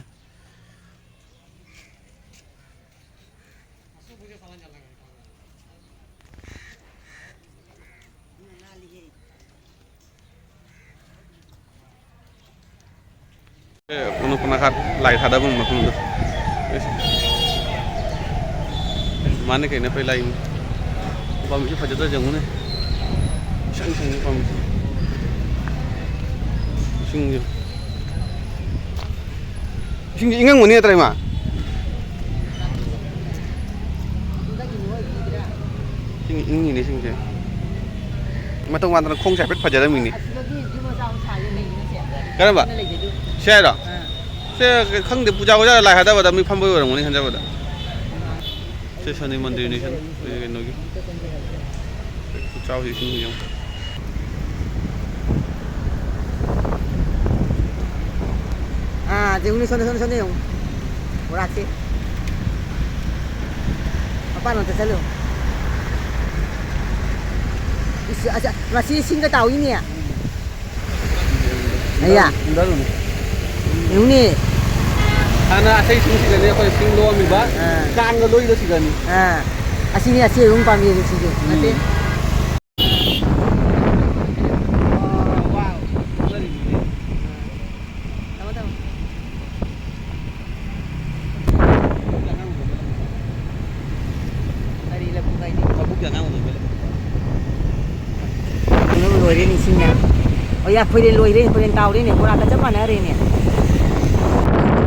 ꯑꯦ, ꯀꯣꯅꯨ ꯀꯣꯅꯥꯈꯥꯠ ꯂꯥꯏ ꯊꯥꯗꯐꯝ ꯃꯐꯝꯗꯣ꯫ ꯃꯥꯅꯦ ꯀꯩꯅꯣ ꯑꯩꯈꯣꯏ ꯂꯥꯏ꯫ ꯄꯥꯝꯕꯤꯁꯨ ꯐꯖꯗ꯭ꯔꯥ ꯌꯦꯡꯉꯨꯅꯦ꯫ ꯏꯁꯪ ꯁꯪꯉꯤ ꯄꯥꯝꯕꯤꯁꯦ꯫ ꯏꯁꯤꯡꯁꯦ꯫ ꯏꯁꯤꯡꯁꯦ ꯏꯪꯉꯝꯒꯅꯤ ꯅꯠꯇ꯭ꯔꯥ, ꯏꯃꯥ? ꯏꯁꯤꯡ ꯏꯪꯉꯤꯅꯦ ꯏꯁꯤꯡꯁꯦ꯫ ꯃꯇꯧ ꯃꯥꯟꯗꯅ ꯈꯣꯡꯁꯦ ꯍꯥꯏꯐꯦꯠ ꯐꯖꯔꯝꯃꯤꯅꯦ꯫ ꯀꯔꯝꯕ? ꯁꯤ ꯍꯥꯏꯔꯣ? ꯁꯦ ꯈꯪꯗꯦ, ꯄꯨꯖꯥ ꯑꯣꯖꯥ ꯂꯥꯏ ꯊꯥꯗꯕꯗ ꯃꯤ ꯐꯝꯕꯩ ꯑꯣꯏꯔꯝꯒꯅꯤ ꯈꯟꯖꯕꯗ꯫ ꯁꯤ ꯁꯅꯤ ꯃꯟꯗꯤꯔꯅꯤ, ꯁꯤ ꯀꯩꯅꯣꯒꯤ꯫ ꯈꯨꯆꯥꯎꯁꯤ ꯏꯁꯤꯡ ꯌꯦꯡꯉꯨ꯫ ꯑꯥ, ꯌꯦꯡꯉꯨꯅꯦ, ꯁꯣꯝꯗ, ꯁꯣꯝꯗ, ꯁꯣꯝꯗ ꯌꯦꯡꯉꯨ꯫ ꯕꯣꯔꯥꯛꯁꯤ꯫ ꯃꯄꯥꯟꯂꯣꯝꯗ ꯆꯠꯂꯨ꯫ ꯏꯁ, ꯑꯁ, ꯃꯁꯤ ꯏꯁꯤꯡꯒ ꯇꯥꯎꯏꯅꯦ꯫ ꯑꯌꯥ꯫ ꯍꯨꯟꯗꯔꯨꯅꯦ꯫ ꯌꯦꯡꯉꯨꯅꯦ꯫ ꯍꯥꯟꯅ ꯑꯁꯩ ꯏꯁꯤꯡꯁꯤꯗꯅꯦ ꯑꯩꯈꯣꯏ ꯏꯁꯤꯡ ꯂꯣꯛꯑꯝꯃꯤꯕ꯫ ꯑꯥ꯫ ꯀꯥꯡꯒ ꯂꯣꯏꯗꯣ ꯁꯤꯗꯅꯤ꯫ ꯑꯥ꯫ ꯑꯁꯤꯅꯤ ꯑꯆꯦ ꯑꯗꯨꯝ ꯄꯥꯝꯕꯤ ꯁꯤꯁꯨ꯫ ꯎꯝ꯫ ꯅꯠꯇꯦ꯫ ꯌꯥ, ꯈꯣꯏꯔꯦꯟ ꯂꯣꯏꯔꯦ, ꯈꯣꯏꯔꯦꯟ ꯇꯥꯎꯔꯦꯅꯦ, ꯕꯣꯔꯥꯒ ꯆꯞ ꯃꯥꯟꯅꯔꯦꯅꯦ꯫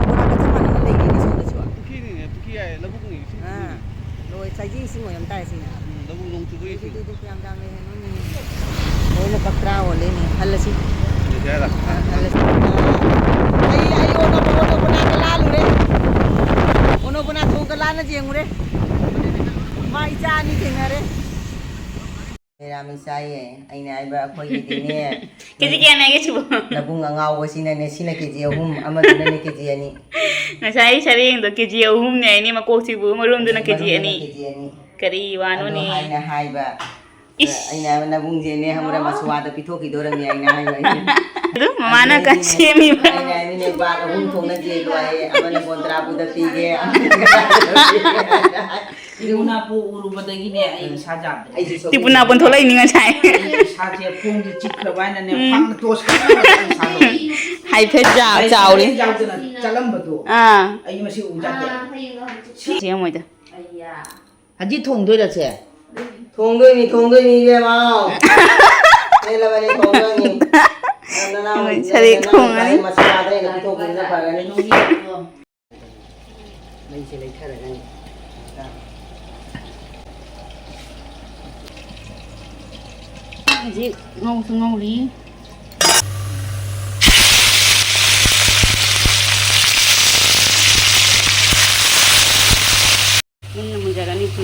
ꯕꯣꯔꯥꯒ ꯆꯞ ꯃꯥꯟꯅꯅ ꯂꯩꯔꯦꯅꯦ ꯁꯣꯝꯗꯁꯨ꯫ ꯄꯨꯈ꯭ꯔꯤꯅꯤꯅꯦ, ꯄꯨꯈ꯭ꯔꯤ ꯍꯥꯏ, ꯂꯧꯕꯨꯛꯅꯤ ꯏꯁꯤꯡ ꯑꯥ, ꯄꯨꯈ꯭ꯔꯤ꯫ ꯂꯣꯏ, ꯆꯥꯏꯗꯤ ꯏꯁꯤꯡ ꯑꯣꯏꯔꯝ ꯇꯥꯔꯦ ꯁꯤꯅ꯫ ꯎꯝ, ꯂꯧꯕꯨꯛ ꯅꯣꯡ ꯆꯨꯕꯒꯤ ꯏꯁꯤꯡ꯫ ꯇꯨ, ꯇꯨ, ꯇꯨ, ꯀꯌꯥꯝ ꯌꯥꯝ ꯂꯩꯔꯦ ꯅꯣꯏꯅꯦ꯫ ꯂꯣꯏꯅ ꯕꯛꯇ꯭ꯔꯥ ꯑꯣꯜꯂꯦꯅꯦ꯫ ꯍꯜꯂꯁꯤ꯫ ꯂꯣꯏꯁꯦ ꯍꯥꯏꯔ? ꯑꯥ, ꯍꯜꯂꯁꯤ꯫ ꯑꯩ, ꯑꯩ ꯑꯣꯟꯅ, ꯑꯣꯟꯅ, ꯑꯣꯟꯅ ꯂꯥꯜꯂꯨꯔꯦ꯫ ꯑꯣꯟꯅ, ꯑꯣꯟꯅ ꯊꯣꯡꯒ ꯂꯥꯟꯅ ꯌꯦꯡꯉꯨꯔꯦ꯫ ꯃꯥ ꯏꯆꯥ ꯑꯅꯤ ꯊꯦꯡꯅꯔꯦ꯫ ꯃꯦꯔꯥꯃꯤꯁ ꯆꯥꯏꯌꯦ꯫ ꯑꯩꯅ ꯍꯥꯏꯕ ꯑꯩꯈꯣꯏꯒꯤꯗꯤꯅꯦ꯫ ꯀꯦꯖꯤ ꯀꯌꯥꯅꯦ ꯍꯥꯏꯒꯦ ꯁꯤꯕꯨ? ꯅꯕꯨꯡ ꯑꯉꯥꯎꯕꯁꯤꯅꯅꯦ, ꯁꯤꯅ ꯀꯦꯖꯤ ꯑꯍꯨꯝ, ꯑꯃꯗꯨꯅꯅꯦ ꯀꯦꯖꯤ ꯑꯅꯤ꯫ ꯉꯁꯥꯏ ꯁꯔꯦꯡꯗꯣ ꯀꯦꯖꯤ ꯑꯍꯨꯝꯅꯦ ꯍꯥꯏꯅꯤ, ꯃꯀꯣꯛꯁꯤꯕꯨ, ꯃꯔꯨꯝꯗꯨꯅ ꯀꯦꯖꯤ ꯃꯔꯨꯝꯗꯨꯅ ꯑꯅꯤ꯫ ꯀꯦꯖꯤ ꯑꯅꯤ꯫ ꯀꯔꯤ ꯑꯗꯣ ꯋꯥꯅꯣꯅꯦ? ꯍꯥꯏꯅ ꯍꯥꯏꯕ, ꯏꯁ꯫ ꯑꯩꯅ ꯍꯥꯏꯕ ꯅꯕꯨꯡꯁꯦꯅꯦ ꯈꯪꯕ꯭ꯔꯥ, ꯃꯁꯨꯋꯥꯗ ꯄꯤꯊꯣꯛꯈꯤꯗꯣꯔꯝꯅꯦ ꯑꯩꯅ ꯍꯥꯏꯕ ꯑꯩꯅ꯫ ꯑꯗꯨ ꯃꯃꯥꯅ ꯑꯗꯨꯗꯩꯗꯤꯅꯦ ꯀꯟ ꯁꯦꯝꯃꯤꯕ꯫ ꯑꯩꯅ ꯍꯥꯏꯕꯅꯦ, ꯕꯥꯠ ꯑꯍꯨꯝ ꯊꯣꯛꯅꯁꯦ ꯂꯣꯏꯔꯦ, ꯑꯃꯅ ꯀꯣꯟꯇ꯭ꯔꯥꯕꯨꯗ ꯄꯤꯒꯦ, ꯑꯃꯅ ꯇꯤꯄꯨꯅꯥꯄꯨ ꯎꯔꯨꯕꯗꯒꯤꯅꯦ ꯑꯩ ꯏꯁꯥ ꯌꯥꯗ꯭ꯔꯦ꯫ ꯑꯩꯁꯨ ꯁꯣꯛ-, ꯇꯤꯄꯨꯅꯥꯄꯨ ꯊꯣꯛꯂꯛꯏꯅꯤ ꯉꯁꯥꯏ꯫ ꯑꯩ ꯏꯁꯥꯁꯦ ꯈꯣꯡꯁꯦ ꯆꯤꯛꯈ꯭ꯔꯕ ꯍꯥꯏꯅꯅꯦ, ꯎꯝ꯫ ꯐꯝꯅ ꯇꯣꯁꯟꯅꯕ ꯏꯁꯥꯗꯣ꯫ ꯍꯥꯏꯐꯦꯠ ꯆꯥ-, ꯑꯩ ꯆꯥꯎꯔꯤ꯫ ꯌꯥꯝ ꯆꯅ ꯆꯠꯂꯝꯕꯗꯣ꯫ ꯑꯥ꯫ ꯑꯩ ꯃꯁꯤ ꯎꯖꯥꯗꯦ꯫ ꯁꯦꯝꯃꯣꯏꯗ꯫ ꯍꯧꯖꯤꯛ ꯊꯣꯡꯗꯣꯏꯔ ꯁꯦ? ꯊꯣꯡꯗꯣꯏꯅꯤ, ꯊꯣꯡꯗꯣꯏꯅꯤ, ꯏꯕꯦꯝꯃ꯫ ꯄꯦꯜꯂꯕꯅꯤ, ꯊꯣꯡꯗꯣꯏꯅꯤ꯫ ꯅꯅꯥꯎ, ꯁꯔꯦꯡ ꯅꯅꯥꯎ ꯊꯣꯡꯉꯅꯤ꯫ ꯅꯨꯄꯥ ꯃꯁꯥꯗ ꯑꯩꯅ ꯄꯤꯊꯣꯛꯄꯤꯕꯅ ꯐꯔꯅꯤ꯫ ꯃꯩꯁꯦ ꯂꯩꯊꯔꯒꯅꯤ꯫ ꯍꯧꯖꯤꯛ ꯉꯧꯁꯨ ꯉꯧꯔꯤ꯫ ꯃꯨꯟꯅ ꯃꯨꯟꯖꯔꯅꯤ ꯁꯤ꯫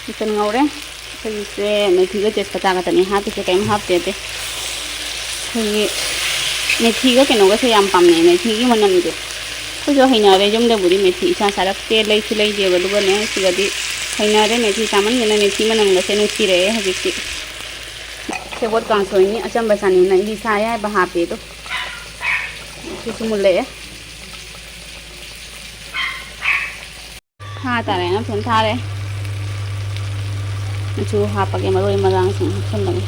ꯃꯆꯜ ꯉꯧꯔꯦ꯫ ꯑꯩꯈꯣꯏꯒꯤꯁꯦ ꯃꯦꯊꯤꯒ ꯇꯦꯖꯄꯇꯥ ꯈꯛꯇꯅꯤ ꯍꯥꯞꯄꯤꯁꯦ, ꯀꯔꯤꯝ ꯍꯥꯞꯇꯦ ꯑꯇꯩ꯫ ꯑꯩꯈꯣꯏꯒꯤ ꯃꯦꯊꯤꯒ ꯀꯩꯅꯣꯒꯁꯦ ꯌꯥꯝ ꯄꯥꯝꯅꯩ, ꯃꯦꯊꯤꯒꯤ ꯃꯅꯝꯁꯦ꯫ ꯑꯩꯈꯣꯏꯁꯨ ꯍꯩꯅꯔꯦ, ꯌꯨꯝꯗꯕꯨꯗꯤ ꯃꯦꯊꯤ ꯏꯁꯥ ꯆꯥꯔꯛꯇꯦ, ꯂꯩꯁꯨ ꯂꯩꯗꯦꯕ, ꯑꯗꯨꯒꯅꯦ ꯁꯤꯗꯗꯤ ꯍꯩꯅꯔꯦ꯫ ꯃꯦꯊꯤ ꯆꯥꯃꯟꯗꯅ ꯃꯦꯊꯤ ꯃꯅꯝꯒꯁꯦ ꯅꯨꯡꯁꯤꯔꯛꯑꯦ ꯍꯧꯖꯤꯛꯇꯤ꯫ ꯁꯦꯕꯣꯠ ꯀꯥꯡꯁꯣꯏꯅꯤ, ꯑꯆꯝꯕ ꯆꯥꯅꯤꯡꯅ ꯑꯩꯗꯤ ꯁꯥ ꯑꯌꯥꯏꯕ ꯍꯥꯞꯄꯦ ꯑꯗꯣ꯫ ꯁꯤꯁꯨ ꯃꯨꯜꯂꯛꯑꯦ꯫ ꯊꯥ ꯇꯥꯔꯦꯅ ꯐꯖꯅ ꯊꯥꯔꯦ꯫ ꯃꯆꯨ ꯍꯥꯞꯄꯒꯦ, ꯃꯔꯣꯏ ꯃꯔꯥꯡꯁꯤꯡ ꯍꯥꯞꯆꯤꯜꯂꯒꯦ꯫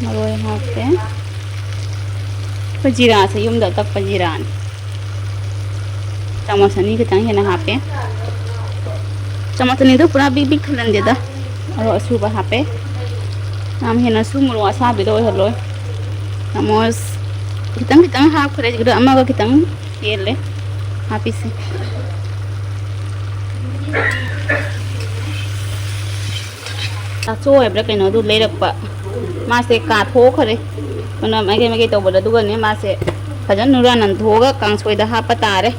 ꯃꯔꯣꯏ ꯍꯥꯞꯄꯦ꯫ ꯑꯩꯈꯣꯏ ꯖꯤꯔꯥꯁꯦ ꯌꯨꯝꯗ ꯇꯛꯄ ꯖꯤꯔꯥꯅꯤ꯫ ꯆꯥꯃꯁ ꯑꯅꯤ ꯈꯤꯇꯪ ꯍꯦꯟꯅ ꯍꯥꯞꯄꯦ꯫ ꯆꯥꯃꯁ ꯑꯅꯤꯗꯣ ꯄꯨꯔꯥ ꯕꯤꯛ ꯕꯤꯛ ꯊꯜꯍꯟꯗꯦꯗ, ꯃꯣꯔꯣꯛ ꯑꯁꯨꯕ ꯍꯥꯞꯄꯦ꯫ ꯌꯥꯝ ꯍꯦꯟꯅꯁꯨ ꯃꯣꯔꯣꯛ ꯑꯁꯥꯕꯤꯗꯣ ꯑꯣꯏꯍꯜꯂꯣꯏ꯫ ꯆꯥꯃꯁ ꯈꯤꯇꯪ ꯈꯤꯇꯪ ꯍꯥꯞꯈ꯭ꯔꯦ, ꯁꯤꯗ ꯑꯃꯒ ꯈꯤꯇꯪ ꯍꯦꯜꯂꯦ ꯍꯥꯞꯄꯤꯁꯦ꯫ ꯇꯥꯆꯣ ꯍꯥꯏꯕ꯭ꯔꯥ ꯀꯩꯅꯣ ꯑꯗꯨ ꯂꯩꯔꯛꯄ꯫ ꯃꯥꯁꯦ ꯀꯥꯊꯣꯛꯈ꯭ꯔꯦ꯫ ꯑꯗꯨꯅ ꯃꯥꯏꯀꯩ ꯃꯥꯏꯀꯩ ꯇꯧꯕꯗ ꯑꯗꯨꯒꯅꯦ ꯃꯥꯁꯦ ꯐꯖꯅ ꯅꯨꯔꯥ ꯅꯥꯟꯊꯣꯛꯑꯒ ꯀꯥꯡꯁꯣꯏꯗ ꯍꯥꯞꯄ ꯇꯥꯔꯦ꯫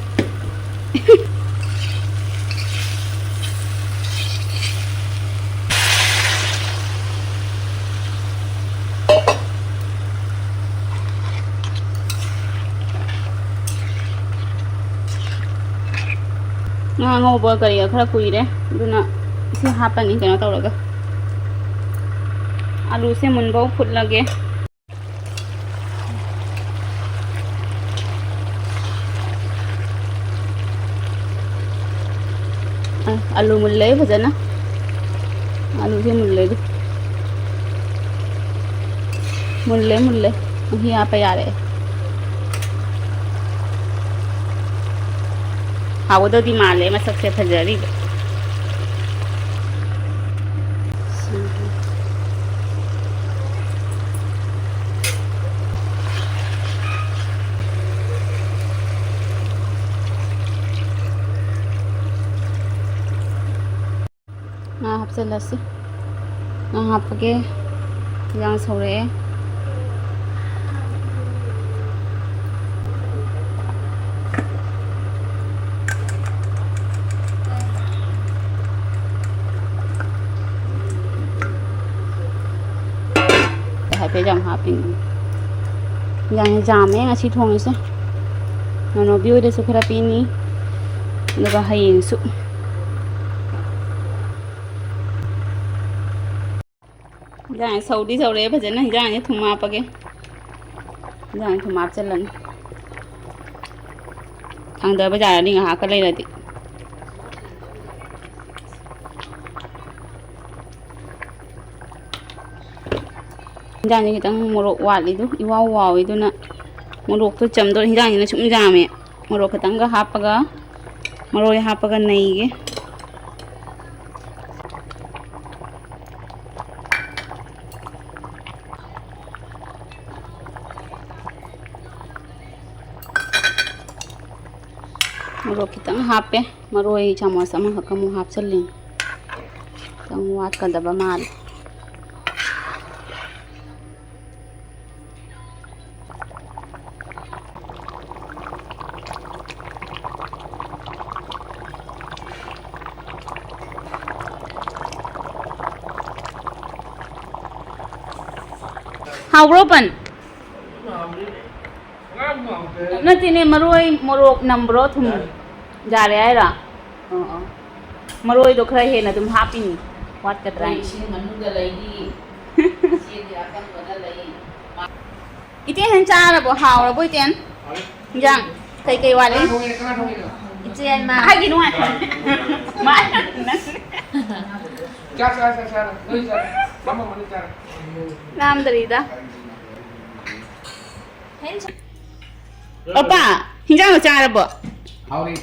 ꯉꯥ ꯉꯧꯕ ꯀꯔꯤꯒ ꯈꯔ ꯀꯨꯏꯔꯦ, ꯑꯗꯨꯅ ꯁꯤ ꯍꯥꯞꯄꯅꯤ ꯀꯩꯅꯣ ꯇꯧꯔꯒ꯫ ꯑꯂꯨꯁꯦ ꯃꯨꯟꯕꯧ ꯐꯨꯠꯂꯒꯦ꯫ ꯑ, ꯑꯂꯨ ꯃꯨꯜꯂꯦ ꯐꯖꯅ꯫ ꯑꯂꯨꯁꯦ ꯃꯨꯜꯂꯦ ꯑꯗꯨ꯫ ꯃꯨꯜꯂꯦ, ꯃꯨꯜꯂꯦ꯫ ꯃꯍꯤ ꯍꯥꯞꯄ ꯌꯥꯔꯦ꯫ ꯍꯥꯎꯒꯗꯧꯗꯤ ꯃꯥꯜꯂꯦ ꯃꯁꯛꯁꯦ ꯐꯖꯔꯤꯕ꯫ ꯉꯥ ꯍꯥꯞꯆꯤꯜꯂꯁꯤ꯫ ꯉꯥ ꯍꯥꯞꯄꯒꯦ꯫ ꯌꯦꯟꯁꯥꯡ ꯁꯧꯔꯛꯑꯦ꯫ ꯍꯥꯏꯐꯦꯠ ꯌꯥꯝ ꯍꯥꯞꯄꯤꯅꯤ꯫ ꯌꯥꯝ ꯌꯥꯝꯃꯦ ꯉꯁꯤ ꯊꯣꯡꯉꯤꯁꯦ꯫ ꯅꯅꯣꯕꯤ ꯍꯣꯏꯗꯁꯨ ꯈꯔ ꯄꯤꯅꯤ, ꯑꯗꯨꯒ ꯍꯌꯦꯡꯁꯨ꯫ ꯍꯤꯟꯖꯥꯡꯁꯦ ꯁꯧꯗꯤ ꯁꯧꯔꯦ ꯐꯖꯅ꯫ ꯍꯤꯟꯖꯥꯡꯁꯦ ꯊꯨꯝ ꯍꯥꯞꯄꯒꯦ꯫ ꯍꯤꯟꯖꯥꯡꯁꯦ ꯊꯨꯝ ꯍꯥꯞꯆꯤꯜꯂꯅꯤ꯫ ꯊꯥꯡꯗꯕ ꯌꯥꯔꯅꯤ ꯉꯥꯏꯍꯥꯛꯀ ꯂꯩꯔꯗꯤ꯫ ꯍꯤꯟꯖꯥꯡꯁꯦ ꯈꯤꯇꯪ ꯃꯣꯔꯣꯛ ꯋꯥꯠꯂꯤꯗꯨ, ꯏꯋꯥꯎ ꯋꯥꯎꯋꯤ, ꯑꯗꯨꯅ ꯃꯣꯔꯣꯛꯇꯣ ꯆꯝꯗꯣꯔꯦ꯫ ꯍꯤꯟꯖꯥꯡꯁꯤꯅ ꯁꯨꯝ ꯌꯥꯝꯃꯦ꯫ ꯃꯣꯔꯣꯛ ꯈꯤꯇꯪꯒ ꯍꯥꯞꯄꯒ ꯃꯔꯣꯏ ꯍꯥꯞꯄꯒ ꯅꯩꯒꯦ꯫ ꯃꯣꯔꯣꯛ ꯈꯤꯇꯪ ꯍꯥꯞꯄꯦ꯫ ꯃꯔꯣꯏ ꯆꯥꯃꯁ ꯑꯃꯈꯛ ꯑꯃꯨꯛ ꯍꯥꯞꯆꯜꯂꯤ꯫ ꯈꯤꯇꯪ ꯋꯥꯠꯀꯗꯕ ꯃꯥꯜꯂꯦ꯫ ꯍꯥꯎꯕ꯭ꯔꯣ, ꯄꯟ? ꯅꯠꯇꯦꯅꯦ, ꯃꯔꯣꯏ, ꯃꯣꯔꯣꯛ ꯅꯝꯕ꯭ꯔꯣ, ꯊꯨꯝ? ꯌꯥꯔꯦ ꯍꯥꯏꯔꯣ? ꯑꯣ, ꯑꯣ꯫ ꯃꯔꯣꯏꯗꯣ ꯈꯔ ꯍꯦꯟꯅ ꯑꯗꯨꯝ ꯍꯥꯞꯄꯤꯅꯤ, ꯋꯥꯠꯀꯗ꯭ꯔꯥ ꯍꯥꯏꯅ꯫ ꯏꯁꯤꯡ ꯃꯅꯨꯡꯗ ꯂꯩꯔꯤ꯫ ꯏꯆꯦꯗꯤ ꯑꯀꯪꯕꯗ ꯂꯩ꯫ ꯏꯇꯦꯟ ꯍꯦꯟ ꯆꯥꯔꯕꯣ? ꯍꯥꯎꯔꯕꯣ, ꯏꯇꯦꯟ? ꯏꯟꯖꯥꯡ ꯀꯩꯀꯩ ꯋꯥꯠꯂꯤ? ꯀꯅꯥ ꯊꯣꯡꯉꯤꯅꯣ? ꯀꯅꯥ ꯊꯣꯡꯉꯤꯅꯣ? ꯏꯆꯦ ꯑꯃ꯫ ꯍꯥꯏꯒꯤꯅꯨ, ꯍꯥꯏ꯫ ꯃꯥ-, ꯅꯪ꯫ ꯆꯥ, ꯆꯥ, ꯆꯥ, ꯆꯥ꯫ ꯂꯣꯏ ꯆꯥ꯫ ꯂꯥꯝꯃꯝꯃꯅꯤ, ꯆꯥ꯫ ꯂꯥꯝꯗ꯭ꯔꯤꯗ꯫ ꯍꯦꯟ ꯆꯥ-, ꯑꯣꯄꯥ, ꯍꯤꯟꯖꯥꯡꯗꯣ ꯆꯥꯔꯕꯣ? ꯍꯥꯎꯔꯤ꯫